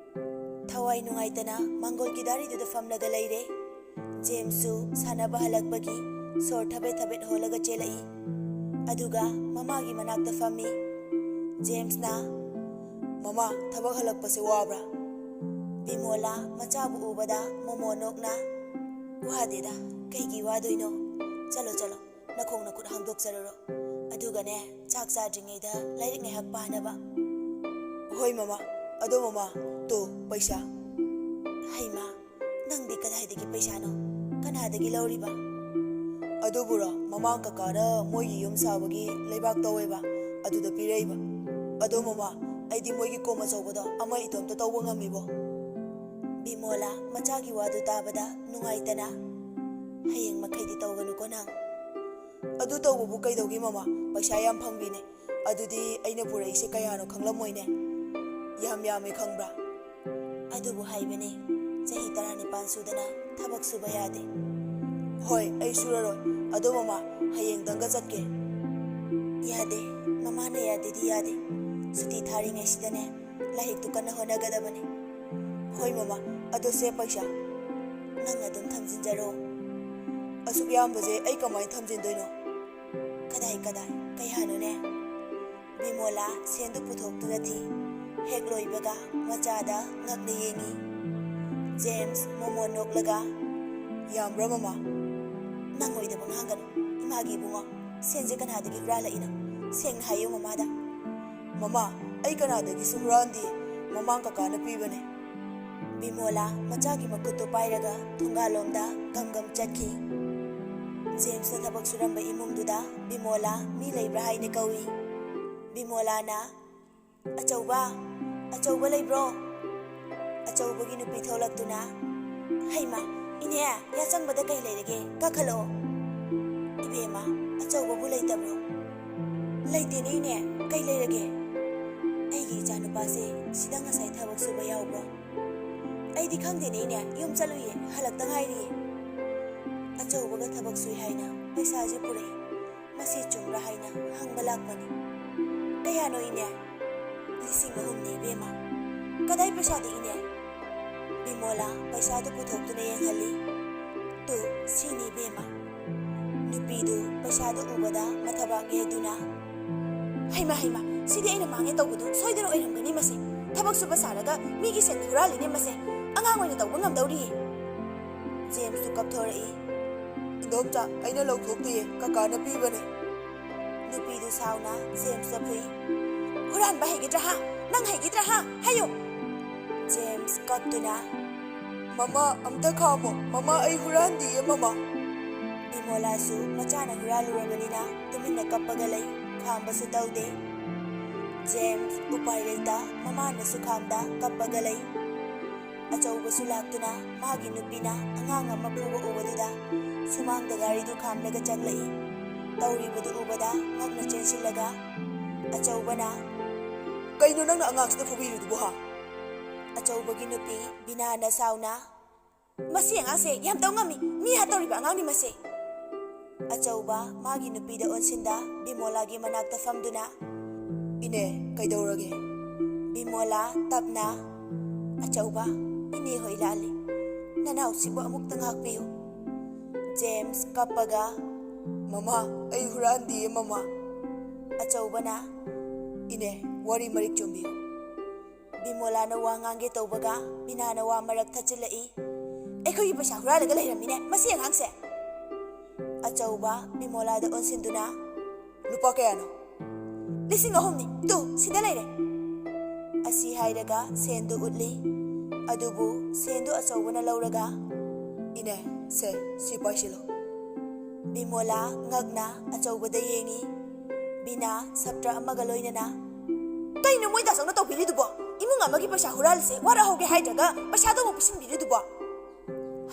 ꯊꯋꯥꯏ ꯅꯨꯡꯉꯥꯏꯇꯅ ꯃꯥꯡꯒꯣꯜꯒꯤ ꯗꯥꯔꯤꯗꯨꯗ ꯐꯝꯂꯒ ꯂꯩꯔꯦ꯫ ꯖꯦꯝꯁꯁꯨ ꯁꯥꯟꯅꯕ ꯍꯜꯂꯛꯄꯒꯤ ꯁꯣꯔ ꯊꯕꯦꯠ ꯊꯕꯦꯠ ꯍꯣꯜꯂꯒ ꯆꯦꯜꯂꯛꯏ꯫ ꯑꯗꯨꯒ ꯃꯃꯥꯒꯤ ꯃꯅꯥꯛꯇ ꯐꯝꯃꯤ꯫ ꯖꯦꯝꯁꯅ, "ꯃꯃꯥ, ꯊꯕꯛ ꯍꯜꯂꯛꯄꯁꯦ ꯋꯥꯕ꯭ꯔꯥ?" ꯕꯤꯃꯣꯂꯥ ꯃꯆꯥꯕꯨ ꯎꯕꯗ ꯃꯣꯃꯣ ꯅꯣꯛꯅ, "ꯋꯥꯗꯦꯗ, ꯀꯩꯒꯤ ꯋꯥꯗꯣꯏꯅꯣ? ꯆꯠꯂꯣ, ꯆꯠꯂꯣ, ꯅꯈꯣꯡ ꯅꯈꯨꯠ ꯍꯥꯝꯗꯣꯛꯆꯔꯨꯔꯣ꯫ ꯑꯗꯨꯒꯅꯦ, ꯆꯥꯛ ꯆꯥꯗ꯭ꯔꯤꯉꯩꯗ ꯂꯥꯏꯔꯤꯛ ꯉꯥꯏꯍꯥꯛ ꯄꯥꯅꯕ꯫" "ꯍꯣꯏ ꯃꯃꯥ꯫ ꯑꯗꯣ ꯃꯃꯥ, ꯇꯣ ꯄꯩꯁꯥ꯫" "ꯍꯩꯃꯥ, ꯅꯪꯗꯤ ꯀꯗꯥꯏꯗꯒꯤ ꯄꯩꯁꯥꯅꯣ? ꯀꯅꯥꯗꯒꯤ ꯂꯧꯔꯤꯕ?" "ꯑꯗꯨꯕꯨꯔꯣ, ꯃꯃꯥꯡ ꯀꯀꯥꯅ ꯃꯣꯏꯒꯤ ꯌꯨꯝ ꯁꯥꯕꯒꯤ ꯂꯩꯕꯥꯛ ꯇꯧꯋꯦꯕ, ꯑꯗꯨꯗ ꯄꯤꯔꯛꯏꯕ꯫ ꯑꯗꯣ ꯃꯃꯥ, ꯑꯩꯗꯤ ꯃꯣꯏꯒꯤ ꯀꯣꯝ ꯑꯆꯧꯕꯗꯣ ꯑꯃ ꯏꯇꯣꯝꯇ ꯇꯧꯕ ꯉꯝꯃꯤꯕꯣ?" ꯕꯤꯃꯣꯂꯥ ꯃꯆꯥꯒꯤ ꯋꯥꯗꯨ ꯇꯥꯕꯗ ꯅꯨꯡꯉꯥꯏꯇꯅ, "ꯍꯌꯦꯡ ꯃꯈꯩꯗꯤ ꯇꯧꯒꯅꯨꯀꯣ ꯅꯪ꯫" "ꯑꯗꯨ ꯇꯧꯕꯕꯨ ꯀꯩꯗꯧꯒꯦ ꯃꯃꯥ? ꯄꯩꯁꯥ ꯌꯥꯝ ꯐꯪꯕꯤꯅꯦ꯫ ꯑꯗꯨꯗꯤ ꯑꯩꯅ ꯄꯨꯔꯛꯏꯁꯦ ꯀꯌꯥꯅꯣ ꯈꯪꯂꯝꯃꯣꯏꯅꯦ꯫ ꯌꯥꯝ ꯌꯥꯝꯃꯦ ꯈꯪꯕ꯭ꯔꯥ?" "ꯑꯗꯨꯕꯨ ꯍꯥꯏꯕꯅꯦ, ꯆꯍꯤ ꯇꯔꯥꯅꯤꯄꯥꯟ ꯁꯨꯗꯅ ꯊꯕꯛ ꯁꯨꯕ ꯌꯥꯗꯦ꯫" "ꯍꯣꯏ, ꯑꯩ ꯁꯨꯔꯔꯣꯏ꯫ ꯑꯗꯣ ꯃꯃꯥ, ꯍꯌꯦꯡꯗꯪꯒ ꯆꯠꯀꯦ꯫" "ꯌꯥꯗꯦ, ꯃꯃꯥꯅ ꯌꯥꯗꯦꯗꯤ ꯌꯥꯗꯦ꯫ ꯁꯨꯇꯤ ꯊꯥꯔꯤꯉꯩꯁꯤꯗꯅꯦ, ꯂꯥꯏꯔꯤꯛꯇꯨ ꯀꯟꯅ ꯍꯣꯠꯅꯒꯗꯕꯅꯤ꯫" "ꯍꯣꯏ ꯃꯃꯥ, ꯑꯗꯣ ꯁꯦ ꯄꯩꯁꯥ꯫" "ꯅꯪ ꯑꯗꯨꯝ ꯊꯝꯖꯤꯟꯖꯔꯣ꯫" "ꯑꯁꯨꯛ ꯌꯥꯝꯕꯁꯦ ꯑꯩ ꯀꯃꯥꯏꯅ ꯊꯝꯖꯤꯟꯗꯣꯏꯅꯣ?" "ꯀꯗꯥꯏ, ꯀꯗꯥꯏ, ꯀꯌꯥꯅꯣꯅꯦ?" ꯕꯤꯃꯣꯂꯥ ꯁꯦꯟꯗꯨ ꯄꯨꯊꯣꯛꯇꯨꯅ ꯊꯤ꯫ ꯍꯦꯛ ꯂꯣꯏꯕꯒ ꯃꯆꯥꯗ ꯉꯛꯅ ꯌꯦꯡꯉꯤ꯫ ꯖꯦꯝꯁ ꯃꯣꯃꯣꯟ ꯅꯣꯛꯂꯒ, "ꯌꯥꯝꯕ꯭ꯔꯥ ꯃꯃꯥ?" "ꯅꯪ ꯑꯣꯏꯗꯕ ꯉꯥꯡꯒꯅꯨ꯫ ꯏꯃꯥꯒꯤ ꯏꯕꯨꯡꯉꯣ, ꯁꯦꯟꯁꯦ ꯀꯅꯥꯗꯒꯤ ꯍꯨꯔꯥꯜꯂꯛꯏꯅꯣ? ꯁꯦꯡꯅ ꯍꯥꯏꯌꯨ ꯃꯃꯥꯗ꯫" "ꯃꯃꯥ, ꯑꯩ ꯀꯅꯥꯗꯒꯤꯁꯨ ꯍꯨꯔꯥꯟꯗꯦ꯫ ꯃꯃꯥꯡ ꯀꯀꯥꯅ ꯄꯤꯕꯅꯦ꯫" ꯕꯤꯃꯣꯂꯥ ꯃꯆꯥꯒꯤ ꯃꯈꯨꯠꯇꯨ ꯄꯥꯏꯔꯒ ꯊꯣꯡꯒꯥꯜꯂꯣꯝꯗ ꯒꯝ ꯒꯝ ꯆꯠꯈꯤ꯫ ꯖꯦꯝꯁꯅ ꯊꯕꯛ ꯁꯨꯔꯝꯕ ꯏꯃꯨꯡꯗꯨꯗ ꯕꯤꯃꯣꯂꯥ ꯃꯤ ꯂꯩꯕ꯭ꯔꯥ ꯍꯥꯏꯅ ꯀꯧꯏ꯫ ꯕꯤꯃꯣꯂꯥꯅ, "ꯑꯆꯧꯕ, ꯑꯆꯧꯕ ꯂꯩꯕ꯭ꯔꯣ?" ꯑꯆꯧꯕꯒꯤ ꯅꯨꯄꯤ ꯊꯣꯛꯂꯛꯇꯨꯅ, "ꯍꯩꯃꯥ, ꯏꯅꯦ, ꯌꯥꯆꯪꯕꯗ ꯀꯩ ꯂꯩꯔꯒꯦ? ꯀꯥꯈꯠꯂꯛꯑꯣ꯫" "ꯏꯕꯦꯝꯃ, ꯑꯆꯧꯕꯕꯨ ꯂꯩꯇꯕ꯭ꯔꯣ?" "ꯂꯩꯇꯦꯅꯦ ꯏꯅꯦ, ꯀꯩ ꯂꯩꯔꯒꯦ?" "ꯑꯩꯒꯤ ꯏꯆꯥꯅꯨꯄꯥꯁꯦ ꯁꯤꯗ ꯉꯁꯥꯏ ꯊꯕꯛ ꯁꯨꯕ ꯌꯥꯎꯕ꯭ꯔꯣ?" "ꯑꯩꯗꯤ ꯈꯪꯗꯦꯅꯦ ꯏꯅꯦ, ꯌꯨꯝ ꯆꯠꯂꯨꯏꯌꯦ, ꯍꯜꯂꯛꯇ ꯉꯥꯏꯔꯤꯌꯦ꯫ ꯑꯆꯧꯕꯒ ꯊꯕꯛ ꯁꯨꯏ ꯍꯥꯏꯅ ꯄꯩꯁꯥꯁꯦ ꯄꯨꯔꯛꯏ, ꯃꯁꯤ ꯆꯨꯝꯕ꯭ꯔꯥ ꯍꯥꯏꯅ ꯍꯪꯕ ꯂꯥꯛꯄꯅꯤ꯫ ꯀꯌꯥꯅꯣ ꯏꯅꯦ?" "ꯂꯤꯁꯤꯡ ꯑꯍꯨꯝꯅꯤ ꯏꯕꯦꯝꯃ꯫" "ꯀꯗꯥꯏ ꯄꯩꯁꯥꯗꯤ ꯏꯅꯦ?" ꯕꯤꯃꯣꯂꯥ ꯄꯩꯁꯥꯗꯨ ꯄꯨꯊꯣꯛꯇꯨꯅ ꯌꯦꯡꯍꯜꯂꯤ꯫ "ꯇꯨ, ꯁꯤꯅꯤ ꯏꯕꯦꯝꯃ꯫" ꯅꯨꯄꯤꯗꯨ ꯄꯩꯁꯥꯗꯨ ꯎꯕꯗ ꯃꯊꯕꯥꯛ ꯌꯩꯗꯨꯅ, "ꯍꯩꯃ, ꯍꯩꯃ, ꯁꯤꯗꯤ ꯑꯩꯅ ꯃꯥꯡꯉꯦ ꯇꯧꯕꯗꯨ ꯁꯣꯏꯗꯅ ꯑꯣꯏꯔꯝꯒꯅꯤ ꯃꯁꯦ꯫ ꯊꯕꯛ ꯁꯨꯕ ꯁꯥꯔꯒ ꯃꯤꯒꯤ ꯁꯦꯟ ꯍꯨꯔꯥꯜꯂꯤꯅꯦ ꯃꯁꯦ꯫ ꯑꯉꯥꯡ ꯑꯣꯏꯅ ꯇꯧꯕ ꯉꯝꯗꯧꯔꯤꯌꯦ꯫" ꯖꯦꯝꯁꯇꯨ ꯀꯞꯊꯣꯔꯛꯏ꯫ "ꯏꯟꯗꯣꯝꯆꯥ, ꯑꯩꯅ ꯂꯧꯊꯣꯛꯇꯤꯌꯦ, ꯀꯀꯥꯅ ꯄꯤꯕꯅꯦ꯫" ꯅꯨꯄꯤꯗꯨ ꯁꯥꯎꯅ ꯖꯦꯝꯁꯇ ꯐꯨꯏ꯫ "ꯍꯨꯔꯥꯟꯕ ꯍꯩꯒꯗ꯭ꯔꯥ ꯍꯥ? ꯅꯪ ꯍꯩꯒꯗ꯭ꯔꯥ ꯍꯥ? ꯍꯥꯏꯌꯨ!" ꯖꯦꯝꯁ ꯀꯞꯇꯨꯅ, "ꯃꯃꯥ, ꯑꯝꯇ ꯈꯥꯝꯃꯣ꯫ ꯃꯃꯥ, ꯑꯩ ꯍꯨꯔꯥꯟꯗꯤꯌꯦ, ꯃꯃꯥ꯫" ꯕꯤꯃꯣꯂꯥꯁꯨ ꯃꯆꯥꯅ ꯍꯨꯔꯥꯜꯂꯨꯔꯕꯅꯤꯅ ꯇꯨꯃꯤꯟꯅ ꯀꯞꯄꯒ ꯂꯩ, ꯈꯥꯝꯕꯁꯨ ꯇꯧꯗꯦ꯫ ꯖꯦꯝꯁ ꯎꯄꯥꯏ ꯂꯩꯇ ꯃꯃꯥꯅꯁꯨ ꯈꯥꯝꯗ ꯀꯞꯄꯒ ꯂꯩ꯫ ꯑꯆꯧꯕꯁꯨ ꯂꯥꯛꯇꯨꯅ ꯃꯥꯒꯤ ꯅꯨꯄꯤꯅ ꯑꯉꯥꯡ ꯑꯃ ꯐꯨꯕ ꯎꯕꯗꯨꯗ ꯁꯨꯃꯥꯡꯗ ꯒꯥꯔꯤꯗꯨ ꯈꯥꯝꯂꯒ ꯆꯪꯂꯛꯏ꯫ ꯇꯧꯔꯤꯕꯗꯨ ꯎꯕꯗ ꯉꯛꯅ ꯆꯦꯟꯁꯤꯜꯂꯒ ꯑꯆꯧꯕꯅ, "ꯀꯩꯅꯣ ꯅꯪꯅ ꯑꯉꯥꯡꯁꯤꯗ ꯐꯨꯕꯤꯔꯤꯗꯨꯕꯨ ꯍꯥ?" ꯑꯆꯧꯕꯒꯤ ꯅꯨꯄꯤ ꯕꯤꯅꯥꯅ ꯁꯥꯎꯅ, "ꯃꯁꯤ ꯑꯉꯥꯡꯁꯦ ꯌꯥꯝ ꯇꯧ ꯉꯝꯃꯤ, ꯃꯤ ꯍꯥꯠꯇꯧꯔꯤꯕ ꯑꯉꯥꯡꯅꯤ ꯃꯁꯦ꯫" ꯑꯆꯧꯕ ꯃꯥꯒꯤ ꯅꯨꯄꯤꯗ ꯑꯣꯟꯁꯤꯟꯗ ꯕꯤꯃꯣꯂꯥꯒꯤ ꯃꯅꯥꯛꯇ ꯐꯝꯗꯨꯅ, "ꯏꯅꯦ, ꯀꯩꯗꯧꯔꯒꯦ?" ꯕꯤꯃꯣꯂꯥ ꯇꯞꯅ, "ꯑꯆꯧꯕ, ꯏꯅꯦ ꯍꯣꯏ ꯂꯥꯜꯂꯤ꯫ ꯅꯅꯥꯎꯁꯤꯕꯨ ꯑꯃꯨꯛꯇ ꯉꯥꯛꯄꯤꯌꯨ꯫" ꯖꯦꯝꯁ ꯀꯞꯄꯒ, "ꯃꯃꯥ, ꯑꯩ ꯍꯨꯔꯥꯟꯗꯤꯌꯦ ꯃꯃꯥ꯫" ꯑꯆꯧꯕꯅ, "ꯏꯅꯦ, ꯋꯥꯔꯤ ꯃꯔꯤꯛ ꯆꯨꯝꯕꯤꯌꯨ꯫" ꯕꯤꯃꯣꯂꯥꯅ ꯋꯥ ꯉꯥꯡꯒꯦ ꯇꯧꯕꯒ ꯕꯤꯅꯥꯅ ꯋꯥ ꯃꯔꯛ ꯊꯠꯆꯤꯜꯂꯛꯏ꯫ "ꯑꯩꯈꯣꯏꯒꯤ ꯄꯩꯁꯥ ꯍꯨꯔꯥꯜꯂꯒ ꯂꯩꯔꯝꯃꯤꯅꯦ ꯃꯁꯤ ꯑꯉꯥꯡꯁꯦ꯫" ꯑꯆꯧꯕ ꯕꯤꯃꯣꯂꯥꯗ ꯑꯣꯟꯁꯤꯟꯗꯨꯅ, "ꯂꯨꯄꯥ ꯀꯌꯥꯅꯣ?" "ꯂꯤꯁꯤꯡ ꯑꯍꯨꯝꯅꯤ, ꯇꯨ, ꯁꯤꯗ ꯂꯩꯔꯦ꯫" ꯑꯁꯤ ꯍꯥꯏꯔꯒ ꯁꯦꯟꯗꯨ ꯎꯠꯂꯤ꯫ ꯑꯗꯨꯕꯨ ꯁꯦꯟꯗꯨ ꯑꯆꯧꯕꯅ ꯂꯧꯔꯒ, "ꯏꯅꯦ, ꯁꯦ, ꯁꯤ ꯄꯥꯏꯁꯤꯜꯂꯣ꯫" ꯕꯤꯃꯣꯂꯥ ꯉꯛꯅ ꯑꯆꯧꯕꯗ ꯌꯦꯡꯉꯤ꯫ ꯕꯤꯅꯥ ꯁꯞꯇ꯭ꯔ ꯑꯃꯒ ꯂꯣꯏꯅꯅ, "ꯀꯩꯅꯣ ꯃꯣꯏ ꯗꯥꯆꯧꯅ ꯇꯧꯕꯤꯔꯤꯗꯨꯕꯣ? ꯏꯃꯨꯡ ꯑꯃꯒꯤ ꯄꯩꯁꯥ ꯍꯨꯔꯥꯜꯂꯤꯁꯦ ꯋꯥꯔꯍꯧꯒꯦ ꯍꯥꯏꯗ꯭ꯔꯒ ꯄꯩꯁꯥꯗꯣ ꯑꯃꯨꯛ ꯄꯤꯁꯤꯟꯕꯤꯔꯤꯗꯨꯕꯣ?"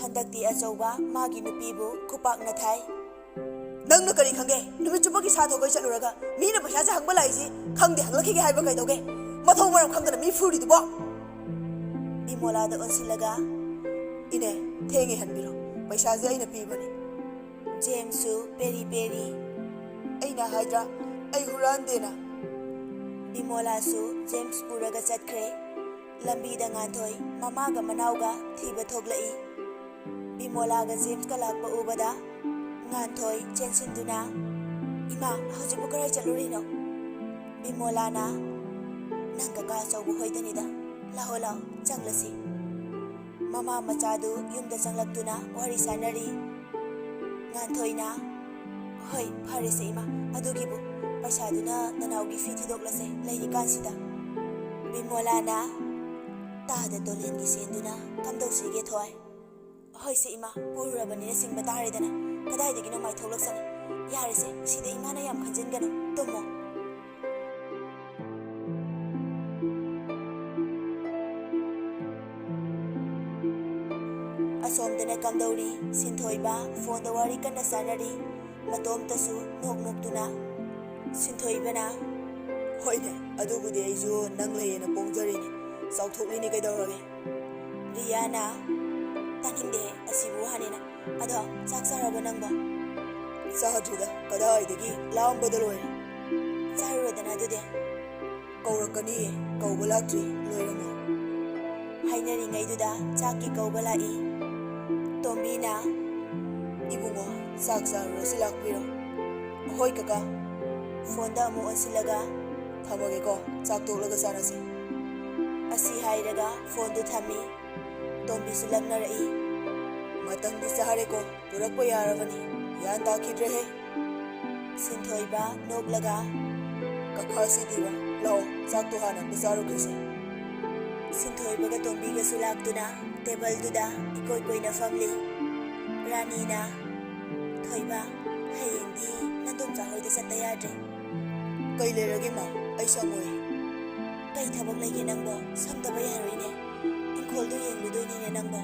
ꯍꯟꯗꯛꯇꯤ ꯑꯆꯧꯕ ꯃꯥꯒꯤ ꯅꯨꯄꯤꯕꯨ ꯈꯨꯄꯥꯛꯅ ꯊꯥꯏ꯫ ꯅꯪꯅ ꯀꯔꯤ ꯈꯪꯒꯦ? ꯅꯨꯃꯤꯠ ꯆꯨꯞꯄꯒꯤ ꯁꯥ ꯊꯣꯛꯄꯩ ꯆꯠꯂꯨꯔꯒ ꯃꯤꯅ ꯄꯩꯁꯥꯁꯦ ꯍꯪꯕ ꯂꯥꯛꯏꯁꯤ ꯈꯪꯗꯦ ꯍꯪꯂꯛꯈꯤꯒꯦ ꯍꯥꯏꯕ ꯀꯩꯗꯧꯒꯦ? ꯃꯊꯧ ꯃꯔꯝ ꯈꯪꯗꯅ ꯃꯤ ꯐꯨꯔꯤꯗꯨꯕꯣ? ꯕꯤꯃꯣꯂꯥꯗ ꯑꯣꯟꯁꯤꯜꯂꯒ ꯏꯅꯦ, ꯊꯦꯡꯉꯦ ꯍꯟꯕꯤꯔꯣ, ꯄꯩꯁꯥꯁꯦ ꯑꯩꯅ ꯄꯤꯕꯅꯤ꯫ ꯖꯦꯝꯁꯁꯨ ꯄꯦꯔꯤ ꯄꯦꯔꯤ꯫ ꯑꯩꯅ ꯍꯥꯏꯗ꯭ꯔꯥ ꯑꯩ ꯍꯨꯔꯥꯟꯗꯦꯅ꯫ ꯕꯤꯃꯣꯂꯥꯁꯨ ꯖꯦꯝꯁ ꯄꯨꯔꯒ ꯆꯠꯈ꯭ꯔꯦ꯫ ꯂꯝꯕꯤꯗ ꯉꯥꯟꯊꯣꯏ ꯃꯃꯥꯒ ꯃꯅꯥꯎꯒ ꯊꯤꯕ ꯊꯣꯛꯂꯛꯏ꯫ ꯕꯤꯃꯣꯂꯥꯒ ꯖꯦꯝꯁꯀ ꯂꯥꯛꯄ ꯎꯕꯗ ꯉꯥꯟꯊꯣꯏ ꯆꯦꯟꯁꯤꯟꯗꯨꯅ, "ꯏꯃꯥ, ꯍꯧꯖꯤꯛꯄꯨ ꯀꯗꯥꯏ ꯆꯠꯂꯨꯔꯤꯅꯣ?" ꯕꯤꯃꯣꯂꯥꯅ, "ꯅꯪ ꯀꯀꯥ ꯑꯆꯧꯕ ꯍꯣꯏꯗꯅꯤꯗ, ꯂꯥꯛꯑꯣ ꯂꯥꯛꯑꯣ ꯆꯪꯂꯁꯤ꯫" ꯃꯃꯥ ꯃꯆꯥꯗꯨ ꯌꯨꯝꯗ ꯆꯪꯂꯛꯇꯨꯅ ꯋꯥꯔꯤ ꯁꯥꯟꯅꯔꯤ꯫ ꯉꯥꯟꯊꯣꯏꯅ, "ꯍꯣꯏ, ꯐꯔꯦꯁꯦ ꯏꯃꯥ, ꯑꯗꯨꯒꯤꯕꯨ ꯄꯩꯁꯥꯗꯨꯅ ꯅꯅꯥꯎꯒꯤ ꯐꯤ ꯊꯤꯗꯣꯛꯂꯁꯦ ꯂꯩꯔꯤꯀꯥꯟꯁꯤꯗ꯫" ꯕꯤꯃꯣꯂꯥꯅ, "ꯇꯥꯗ ꯇꯣꯂꯦꯟꯒꯤ ꯁꯦꯟꯗꯨꯅ ꯀꯝꯗꯧꯁꯤꯒꯦ ꯊꯣꯏ?" "ꯍꯣꯏꯁꯦ ꯏꯃꯥ, ꯄꯨꯔꯨꯔꯕꯅꯤꯅ ꯁꯤꯡꯕ ꯇꯥꯔꯦꯗꯅ꯫ ꯀꯗꯥꯏꯗꯒꯤꯅꯣ ꯃꯥꯏ ꯊꯣꯛꯂꯛꯁꯅꯤ꯫ ꯌꯥꯔꯦꯁꯦ, ꯁꯤꯗ ꯏꯃꯥꯅ ꯌꯥꯝ ꯈꯟꯖꯤꯟꯒꯅꯨ, ꯇꯨꯝꯃꯣ꯫" ꯑꯁꯣꯝꯗꯅ ꯀꯝꯗꯧꯔꯤ? ꯁꯤꯟꯊꯣꯏꯕ ꯐꯣꯟꯗ ꯋꯥꯔꯤ ꯀꯟꯅ ꯁꯥꯟꯅꯔꯤ꯫ ꯃꯇꯣꯝꯇꯁꯨ ꯅꯣꯛ ꯅꯣꯛꯇꯨꯅ꯫ ꯁꯤꯟꯊꯣꯏꯕꯅ, "ꯍꯣꯏꯅꯦ, ꯑꯗꯨꯕꯨꯗꯤ ꯑꯩꯁꯨ ꯅꯪ ꯂꯩꯌꯦꯅ ꯄꯣꯡꯖꯔꯤꯅꯤ꯫ ꯆꯥꯎꯊꯣꯛꯂꯤꯅꯤ ꯀꯩꯗꯧꯔꯒꯦ?" ꯔꯤꯌꯥꯅ, "ꯇꯥꯅꯤꯡꯗꯦ ꯑꯁꯤꯕꯨ ꯋꯥꯅꯦꯅ꯫ ꯑꯗꯣ ꯆꯥꯛ ꯆꯥꯔꯕ ꯅꯪꯕꯣ?" "ꯆꯥꯗ꯭ꯔꯤꯗ, ꯀꯗꯥꯏꯗꯒꯤ ꯂꯥꯝꯕꯗ ꯂꯣꯏꯔꯦ꯫" "ꯆꯥꯔꯨꯔꯣꯗꯅ ꯑꯗꯨꯗꯤ꯫" "ꯀꯧꯔꯛꯀꯅꯤꯌꯦ, ꯀꯧꯕ ꯂꯥꯛꯇ꯭ꯔꯤ, ꯂꯣꯏꯔꯝꯃꯣ꯫" ꯍꯥꯏꯅꯔꯤꯉꯩꯗꯨꯗ ꯆꯥꯛꯀꯤ ꯀꯧꯕ ꯂꯥꯛꯏ꯫ ꯇꯣꯝꯕꯤꯅ, "ꯏꯕꯨꯡꯉꯣ, ꯆꯥꯛ ꯆꯥꯔꯨꯔꯁꯤ, ꯂꯥꯛꯄꯤꯔꯣ꯫" "ꯍꯣꯏ ꯀꯀꯥ꯫" ꯐꯣꯟꯗ ꯑꯃꯨꯛ ꯑꯣꯟꯁꯤꯜꯂꯒ, "ꯊꯝꯃꯒꯦꯀꯣ, ꯆꯥꯛ ꯇꯣꯛꯂꯒ ꯆꯥꯔꯁꯤ꯫" ꯑꯁꯤ ꯍꯥꯏꯔꯒ ꯐꯣꯟꯗꯨ ꯊꯝꯃꯤ꯫ ꯇꯣꯝꯕꯤꯁꯨ ꯂꯛꯅꯔꯛꯏ꯫ "ꯃꯇꯝꯗꯤ ꯆꯥꯔꯦꯀꯣ, ꯄꯨꯔꯛꯄ ꯌꯥꯔꯕꯅꯤ꯫ ꯒ꯭ꯌꯥꯟ ꯇꯥꯈꯤꯗ꯭ꯔꯦꯍꯦ꯫" ꯁꯤꯟꯊꯣꯏꯕ ꯅꯣꯛꯂꯒ, "ꯀꯀꯥꯁꯤꯗꯤꯕ, ꯂꯥꯛꯑꯣ, ꯆꯥꯛꯇꯣ ꯍꯥꯟꯅ ꯑꯝꯇ ꯆꯥꯔꯨꯈꯤꯁꯦ꯫" ꯁꯤꯟꯊꯣꯏꯕꯒ ꯇꯣꯝꯕꯤꯒꯁꯨ ꯂꯥꯛꯇꯨꯅ ꯇꯦꯕꯜꯗꯨꯗ ꯏꯀꯣꯏ ꯀꯣꯏꯅ ꯐꯝꯂꯤ꯫ ꯔꯥꯅꯤꯅ, "ꯊꯣꯏꯕ, ꯍꯌꯦꯡꯗꯤ ꯅꯗꯣꯝꯆꯥ ꯍꯣꯏꯗ ꯆꯠꯇ ꯌꯥꯗ꯭ꯔꯦ꯫" "ꯀꯩ ꯂꯩꯔꯒꯦ ꯃꯥ? ꯑꯩ ꯁꯪꯉꯣꯏ꯫" "ꯀꯩ ꯊꯕꯛ ꯂꯩꯒꯦ ꯅꯪꯕꯣ? ꯁꯪꯗꯕ ꯌꯥꯔꯣꯏꯅꯦ꯫ ꯏꯪꯈꯣꯜꯗꯣ ꯌꯦꯡꯂꯨꯗꯣꯏꯅꯤꯅꯦ ꯅꯪꯕꯣ꯫"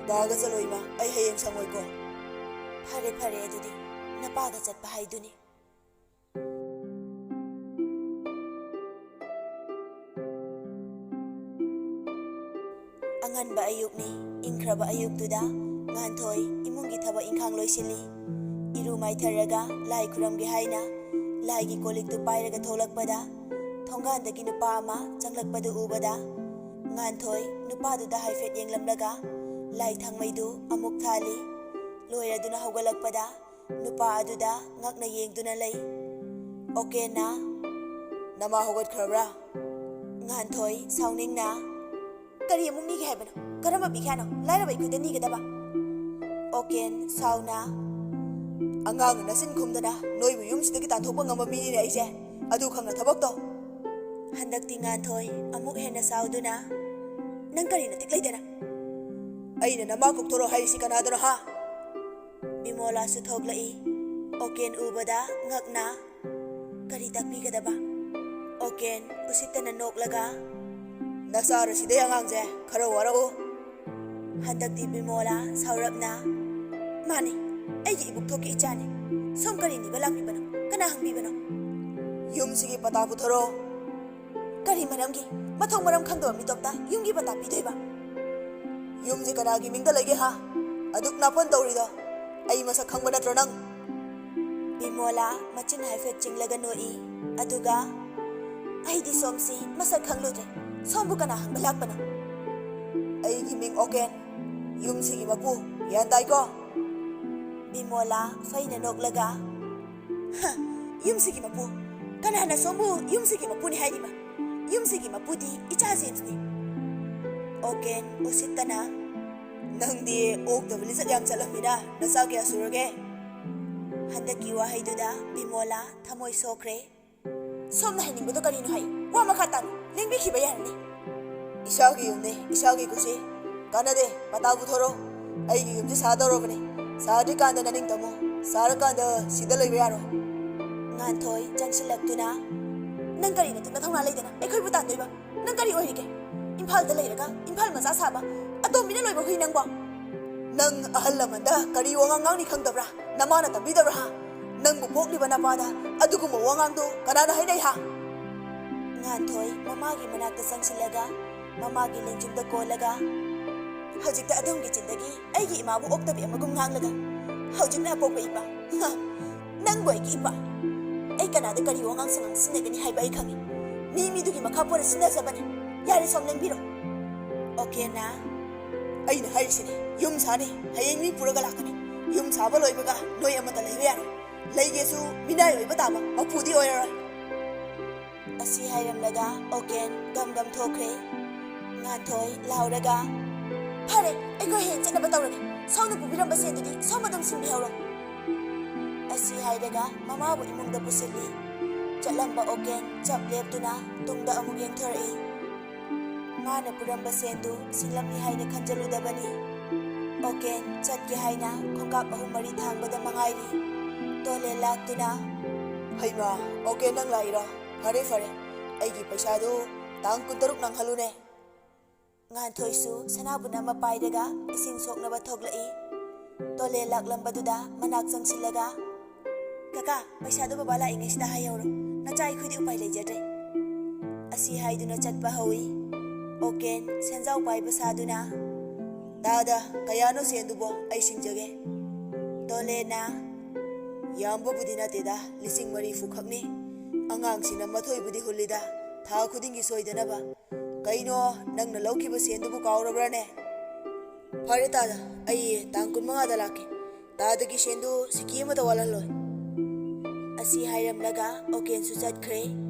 "ꯕꯥꯒ ꯆꯠꯂꯣ ꯏꯃꯥ, ꯑꯩ ꯍꯌꯦꯡ ꯁꯪꯉꯣꯏꯀꯣ꯫" "ꯐꯔꯦ, ꯐꯔꯦ ꯑꯗꯨꯗꯤ꯫ ꯅꯄꯥꯒ ꯆꯠꯄ ꯍꯥꯏꯗꯨꯅꯤ꯫ ꯑꯉꯟꯕ ꯑꯌꯨꯛꯅꯤ꯫ ꯏꯪꯈ꯭ꯔꯕ ꯑꯌꯨꯛꯇꯨꯗ ꯉꯥꯟꯊꯣꯏ ꯏꯃꯨꯡꯒꯤ ꯊꯕꯛ ꯏꯪꯈꯥꯡ ꯂꯣꯏꯁꯤꯜꯂꯤ꯫ ꯏꯔꯨ ꯃꯥꯏꯊꯔꯒ ꯂꯥꯏ ꯈꯨꯔꯝꯒꯦ ꯍꯥꯏꯅ ꯂꯥꯏꯒꯤ ꯀꯣꯜ ꯂꯤꯛꯇꯨ ꯄꯥꯏꯔꯒ ꯊꯣꯛꯂꯛꯄꯗ, ꯊꯣꯡꯒꯥꯟꯗꯒꯤ ꯅꯨꯄꯥ ꯑꯃ ꯆꯪꯂꯛꯄꯗꯨ ꯎꯕꯗ, ꯉꯥꯟꯊꯣꯏ ꯅꯨꯄꯥꯗꯨꯗ ꯍꯥꯏꯐꯦꯠ ꯌꯦꯡꯂꯝꯂꯒ ꯂꯥꯏ ꯊꯥꯡꯃꯩꯗꯨ ꯑꯃꯨꯛ ꯊꯥꯜꯂꯤ꯫ ꯂꯣꯏꯔꯗꯨꯅ ꯍꯧꯒꯠꯂꯛꯄꯗ, ꯅꯨꯄꯥ ꯑꯗꯨꯗ ꯉꯛꯅ ꯌꯦꯡꯗꯨꯅ ꯂꯩ꯫ ꯑꯣꯀꯦꯟꯅ, "ꯅꯃꯥ ꯍꯧꯒꯠꯈ꯭ꯔꯕ꯭ꯔꯥ?" ꯉꯥꯟꯊꯣꯏ ꯁꯥꯎꯅꯤꯡꯅ, "ꯀꯔꯤ ꯑꯃꯨꯛ ꯅꯤꯒꯦ ꯍꯥꯏꯕꯅꯣ? ꯀꯔꯝꯕ ꯄꯤꯈ꯭ꯌꯥꯅꯣ ꯂꯥꯏꯔꯕ ꯑꯩꯈꯣꯏꯗ ꯅꯤꯒꯗꯕ?" ꯑꯣꯀꯦꯟ ꯁꯥꯎꯅ, "ꯑꯉꯥꯡꯅ ꯅꯆꯤꯟ ꯈꯨꯝꯗꯅ ꯅꯣꯏꯕꯨ ꯌꯨꯝꯁꯤꯗꯒꯤ ꯇꯥꯟꯊꯣꯛꯄ ꯉꯝꯕ ꯃꯤꯅꯤꯅꯦ ꯑꯩꯁꯦ꯫ ꯑꯗꯨ ꯈꯪꯅ ꯊꯕꯛ ꯇꯧ꯫" ꯍꯟꯗꯛꯇꯤ ꯉꯥꯟꯊꯣꯏ ꯑꯃꯨꯛ ꯍꯦꯟꯅ ꯁꯥꯎꯗꯨꯅ, "ꯅꯪ ꯀꯔꯤ ꯅꯇꯤꯛ ꯂꯩꯗꯅ?" "ꯑꯩꯅ ꯅꯃꯥ ꯀꯧꯊꯣꯔꯛꯑꯣ ꯍꯥꯏꯔꯤꯁꯤ ꯀꯅꯥꯗꯅꯣ, ꯍꯥ?" ꯕꯤꯃꯣꯂꯥꯁꯨ ꯊꯣꯛꯂꯛꯏ꯫ ꯑꯣꯀꯦꯟ ꯎꯕꯗ ꯉꯛꯅ, "ꯀꯔꯤ ꯇꯥꯛꯄꯤꯒꯗꯕ?" ꯑꯣꯀꯦꯟ ꯎꯁꯤꯠꯇꯅ ꯅꯣꯛꯂꯒ, "ꯅꯆꯥꯔꯣ ꯁꯤꯗꯩ ꯑꯉꯥꯡꯁꯦ, ꯈꯔ ꯋꯥꯔꯛꯎ꯫" ꯍꯟꯗꯛꯇꯤ ꯕꯤꯃꯣꯂꯥ ꯁꯥꯎꯔꯞꯅ, "ꯃꯥꯅꯦ, ꯑꯩꯒꯤ ꯏꯕꯨꯛ ꯊꯣꯛꯀꯤ ꯏꯆꯥꯅꯦ꯫ ꯁꯣꯝ ꯀꯔꯤ ꯅꯤꯕ ꯂꯥꯛꯄꯤꯕꯅꯣ? ꯀꯅꯥ ꯍꯪꯕꯤꯕꯅꯣ?" "ꯌꯨꯝꯁꯤꯒꯤ ꯄꯇꯥ ꯄꯨꯊꯣꯔꯛꯑꯣ꯫" "ꯀꯔꯤ ꯃꯔꯝꯒꯤ? ꯃꯊꯣꯡ ꯃꯔꯝ ꯈꯪꯗꯕ ꯃꯤꯇꯣꯞꯇ ꯌꯨꯝꯒꯤ ꯄꯇꯥ ꯄꯤꯗꯣꯏꯕ?" "ꯌꯨꯝꯁꯤ ꯀꯅꯥꯒꯤ ꯃꯤꯡꯗ ꯂꯩꯒꯦ, ꯍꯥ? ꯑꯗꯨꯛ ꯅꯥꯄꯟ ꯇꯧꯔꯤꯗꯣ ꯑꯩ ꯃꯁꯛ ꯈꯪꯕ ꯅꯠꯇ꯭ꯔꯣ ꯅꯪ?" ꯕꯤꯃꯣꯂꯥ ꯃꯆꯤꯟ ꯍꯥꯏꯐꯦꯠ ꯆꯤꯡꯂꯒ ꯅꯣꯛꯏ꯫ ꯑꯗꯨꯒ, "ꯑꯩꯗꯤ ꯁꯣꯝꯁꯤ ꯃꯁꯛ ꯈꯪꯂꯨꯗ꯭ꯔꯦ꯫ ꯁꯣꯝꯕꯨ ꯀꯅꯥ ꯍꯪꯕ ꯂꯥꯛꯄꯅꯣ?" "ꯑꯩꯒꯤ ꯃꯤꯡ ꯑꯣꯀꯦꯟ, ꯌꯨꯝꯁꯤꯒꯤ ꯃꯄꯨ, ꯒ꯭ꯌꯥꯟ ꯇꯥꯏꯀꯣ?" ꯕꯤꯃꯣꯂꯥ ꯐꯩꯅ ꯅꯣꯛꯂꯒ, "ꯍ, ꯌꯨꯝꯁꯤꯒꯤ ꯃꯄꯨ? ꯀꯅꯥꯅ ꯁꯣꯝꯕꯨ ꯌꯨꯝꯁꯤꯒꯤ ꯃꯄꯨꯅꯤ ꯍꯥꯏꯔꯤꯕ? ꯌꯨꯝꯁꯤꯒꯤ ꯃꯄꯨꯗꯤ ꯏꯆꯥ ꯖꯦꯝꯁꯅꯤ꯫" ꯑꯣꯀꯦꯟ ꯎꯁꯤꯠꯇꯅ, "ꯅꯪꯗꯤ ꯑꯣꯛꯇꯕ ꯂꯤꯆꯠ ꯌꯥꯝ ꯆꯠꯂꯝꯃꯤꯅ, ꯅꯆꯥ ꯀꯌꯥ ꯁꯨꯔꯒꯦ?" ꯍꯟꯗꯛꯀꯤ ꯋꯥꯍꯩꯗꯨꯗ ꯕꯤꯃꯣꯂꯥ ꯊꯃꯣꯏ ꯁꯣꯛꯈ꯭ꯔꯦ꯫ "ꯁꯣꯝꯅ ꯍꯥꯏꯅꯤꯡꯕꯗꯣ ꯀꯔꯤꯅꯣ ꯍꯥꯏ? ꯋꯥ ꯃꯈꯥ ꯇꯥꯅ ꯂꯦꯡꯕꯤꯈꯤꯕ ꯌꯥꯔꯅꯤ꯫" "ꯏꯁꯥꯒꯤ ꯌꯨꯝꯅꯤ, ꯏꯁꯥꯒꯤ ꯈꯨꯠꯁꯤ꯫ ꯀꯥꯟꯅꯗꯦ, ꯄꯇꯥ ꯄꯨꯊꯣꯔꯛꯑꯣ꯫ ꯑꯩꯒꯤ ꯌꯨꯝꯁꯤ ꯁꯥꯗꯧꯔꯕꯅꯤ꯫ ꯁꯥꯗ꯭ꯔꯤꯀꯥꯟꯗ ꯅꯅꯤꯡ ꯇꯝꯃꯨ꯫ ꯁꯥꯔꯀꯥꯟꯗ ꯁꯤꯗ ꯂꯩꯕ ꯌꯥꯔꯣꯏ꯫" ꯉꯥꯟꯊꯣꯏ ꯆꯪꯁꯤꯜꯂꯛꯇꯨꯅ, "ꯅꯪ ꯀꯔꯤ ꯅꯊꯧꯅꯥ ꯂꯩꯗꯅ ꯑꯩꯈꯣꯏꯕꯨ ꯇꯥꯟꯗꯣꯏꯕ? ꯅꯪ ꯀꯔꯤ ꯑꯣꯏꯔꯤꯒꯦ? ꯏꯝꯐꯥꯜꯗ ꯂꯩꯔꯒ ꯏꯝꯐꯥꯜ ꯃꯆꯥ ꯁꯥꯕ ꯑꯇꯣꯝꯕꯤꯅ ꯂꯣꯏꯕ ꯍꯨꯏ ꯅꯪꯕꯣ?" "ꯅꯪ ꯑꯍꯜ ꯂꯃꯟꯗ ꯀꯔꯤ ꯋꯥꯉꯥꯡ ꯉꯥꯡꯅꯤ ꯈꯪꯗꯕ꯭ꯔꯥ? ꯅꯃꯥꯅ ꯇꯝꯕꯤꯗꯕ꯭ꯔꯥ ꯍꯥ? ꯅꯪꯕꯨ ꯄꯣꯛꯂꯤꯕ ꯅꯄꯥꯗ ꯑꯗꯨꯒꯨꯝꯕ ꯋꯥꯉꯥꯡꯗꯣ ꯀꯅꯥꯅ ꯍꯥꯏꯅꯩ ꯍꯥ? ꯉꯥꯟꯊꯣꯏ ꯃꯃꯥꯒꯤ ꯃꯅꯥꯛꯇ ꯆꯪꯁꯤꯜꯂꯒ ꯃꯃꯥꯒꯤ ꯂꯦꯡꯖꯨꯝꯗ ꯀꯣꯜꯂꯒ, "ꯍꯧꯖꯤꯛꯇ ꯑꯗꯣꯝꯒꯤ ꯆꯤꯟꯗꯒꯤ ꯑꯩꯒꯤ ꯏꯃꯥꯕꯨ ꯑꯣꯛꯇꯕꯤ ꯑꯃꯒꯨꯝ ꯉꯥꯡꯂꯒ ꯍꯧꯖꯤꯛꯅ ꯑꯄꯣꯛꯄ ꯏꯄꯥ? ꯍꯥ? ꯅꯪꯕꯨ ꯑꯩꯒꯤ ꯏꯄꯥ? ꯑꯩ ꯀꯅꯥꯗ ꯀꯔꯤ ꯋꯥꯉꯥꯡ ꯁꯉꯥꯡ ꯁꯤꯖꯤꯟꯅꯒꯅꯤ ꯍꯥꯏꯕ ꯑꯩ ꯈꯪꯏ꯫ ꯃꯤ ꯃꯤꯗꯨꯒꯤ ꯃꯈꯥ ꯄꯣꯟꯅ ꯁꯤꯟꯅꯖꯕꯅꯤ꯫ ꯌꯥꯔꯦ, ꯁꯣꯝ ꯂꯦꯡꯕꯤꯔꯣ꯫" ꯑꯣꯀꯦꯟꯅ, "ꯑꯩꯅ ꯍꯥꯏꯔꯤꯁꯤꯅꯤ, ꯌꯨꯝ ꯁꯥꯅꯤ, ꯍꯌꯦꯡ ꯃꯤ ꯄꯨꯔꯒ ꯂꯥꯛꯀꯅꯤ꯫ ꯌꯨꯝ ꯁꯥꯕ ꯂꯣꯏꯕꯒ ꯅꯣꯏ ꯑꯃꯠꯇ ꯂꯩꯕ ꯌꯥꯔꯣꯏ꯫ ꯂꯩꯒꯦꯁꯨ ꯃꯤꯅꯥꯏ ꯑꯣꯏꯕ ꯇꯥꯕ, ꯃꯄꯨꯗꯤ ꯑꯣꯏꯔꯔꯣꯏ꯫" ꯑꯁꯤ ꯍꯥꯏꯔꯝꯂꯒ ꯑꯣꯀꯦꯟ ꯒꯝ ꯒꯝ ꯊꯣꯛꯈ꯭ꯔꯦ꯫ ꯉꯥꯟꯊꯣꯏ ꯂꯥꯎꯔꯒ, "ꯐꯔꯦ, ꯑꯩꯈꯣꯏ ꯍꯌꯦꯡ ꯆꯠꯅꯕ ꯇꯧꯔꯒꯦ꯫ ꯁꯣꯝꯅ ꯄꯨꯕꯤꯔꯝꯕ ꯁꯦꯟꯗꯨꯗꯤ ꯁꯣꯝ ꯑꯗꯨꯝ ꯁꯤꯡꯕꯤꯍꯧꯔꯣ꯫" ꯑꯁꯤ ꯍꯥꯏꯔꯒ ꯃꯃꯥꯕꯨ ꯏꯃꯨꯡꯗ ꯄꯨꯁꯤꯜꯂꯤ꯫ ꯆꯠꯂꯝꯕ ꯑꯣꯀꯦꯟ ꯆꯞ ꯂꯦꯞꯇꯨꯅ ꯇꯨꯡꯗ ꯑꯃꯨꯛ ꯌꯦꯡꯊꯣꯔꯛꯏ꯫ ꯃꯥꯅ ꯄꯨꯔꯝꯕ ꯁꯦꯟꯗꯨ ꯁꯤꯡꯂꯝꯃꯤ ꯍꯥꯏꯅ ꯈꯟꯖꯜꯂꯨꯗꯕꯅꯤ꯫ ꯑꯣꯀꯦꯟ ꯆꯠꯀꯦ ꯍꯥꯏꯅ ꯈꯣꯡꯀꯥꯞ ꯑꯍꯨꯝ ꯃꯔꯤ ꯊꯥꯡꯕꯗ ꯃꯉꯥꯏꯔꯤ꯫ ꯇꯣꯂꯦ ꯂꯥꯛꯇꯨꯅ, "ꯍꯩꯃꯥ, ꯑꯣꯀꯦꯟ ꯅꯪ ꯂꯥꯛꯏꯔꯣ? ꯐꯔꯦ, ꯐꯔꯦ꯫ ꯑꯩꯒꯤ ꯄꯩꯁꯥꯗꯨ ꯇꯥꯡ ꯀꯨꯟꯇꯔꯨꯛ ꯅꯪꯍꯜꯂꯨꯅꯦ꯫" ꯉꯥꯟꯊꯣꯏꯁꯨ ꯁꯅꯥꯕꯨꯟ ꯑꯃ ꯄꯥꯏꯔꯒ ꯏꯁꯤꯡ ꯁꯣꯛꯅꯕ ꯊꯣꯛꯂꯛꯏ꯫ ꯇꯣꯂꯦ ꯂꯥꯛꯂꯝꯕꯗꯨꯗ ꯃꯅꯥꯛ ꯆꯪꯁꯤꯜꯂꯒ, "ꯀꯀꯥ, ꯄꯩꯁꯥꯗꯣ ꯕꯕꯥ ꯂꯥꯛꯏꯉꯩꯁꯤꯗ ꯍꯥꯏꯍꯧꯔꯣ꯫ ꯅꯆꯥ ꯑꯩꯈꯣꯏꯗꯤ ꯎꯄꯥꯏ ꯂꯩꯖꯗ꯭ꯔꯦ꯫" ꯑꯁꯤ ꯍꯥꯏꯗꯨꯅ ꯆꯠꯄ ꯍꯧꯏ꯫ ꯑꯣꯀꯦꯟ ꯁꯦꯟꯖꯥꯎ ꯄꯥꯏꯕ ꯁꯥꯗꯨꯅ, "ꯇꯥꯗ, ꯀꯌꯥꯅꯣ ꯁꯦꯟꯗꯨꯕꯣ? ꯑꯩ ꯁꯤꯡꯖꯒꯦ꯫" ꯇꯣꯂꯦꯅ, "ꯌꯥꯝꯕꯕꯨꯗꯤ ꯅꯠꯇꯦꯗ, ꯂꯤꯁꯤꯡ ꯃꯔꯤꯐꯨ ꯈꯛꯅꯤ꯫ ꯑꯉꯥꯡꯁꯤꯡꯅ ꯃꯊꯣꯏꯕꯨꯗꯤ ꯍꯨꯜꯂꯤꯗ, ꯊꯥ ꯈꯨꯗꯤꯡꯒꯤ ꯁꯣꯏꯗꯅꯕ꯫ ꯀꯩꯅꯣ, ꯅꯪꯅ ꯂꯧꯈꯤꯕ ꯁꯦꯟꯗꯨꯕꯨ ꯀꯥꯎꯔꯕ꯭ꯔꯥꯅꯦ? ꯐꯔꯦ ꯇꯥꯗ, ꯑꯩ ꯇꯥꯡ ꯀꯨꯟꯃꯉꯥꯗ ꯂꯥꯛꯀꯦ꯫ ꯇꯥꯗꯒꯤ ꯁꯦꯟꯗꯨ ꯁꯤꯀꯤ ꯑꯃꯠꯇ ꯋꯥꯠꯍꯜꯂꯣꯏ꯫" ꯑꯁꯤ ꯍꯥꯏꯔꯝꯂꯒ ꯑꯣꯀꯦꯟꯁꯨ ꯆꯠꯈ꯭ꯔꯦ꯫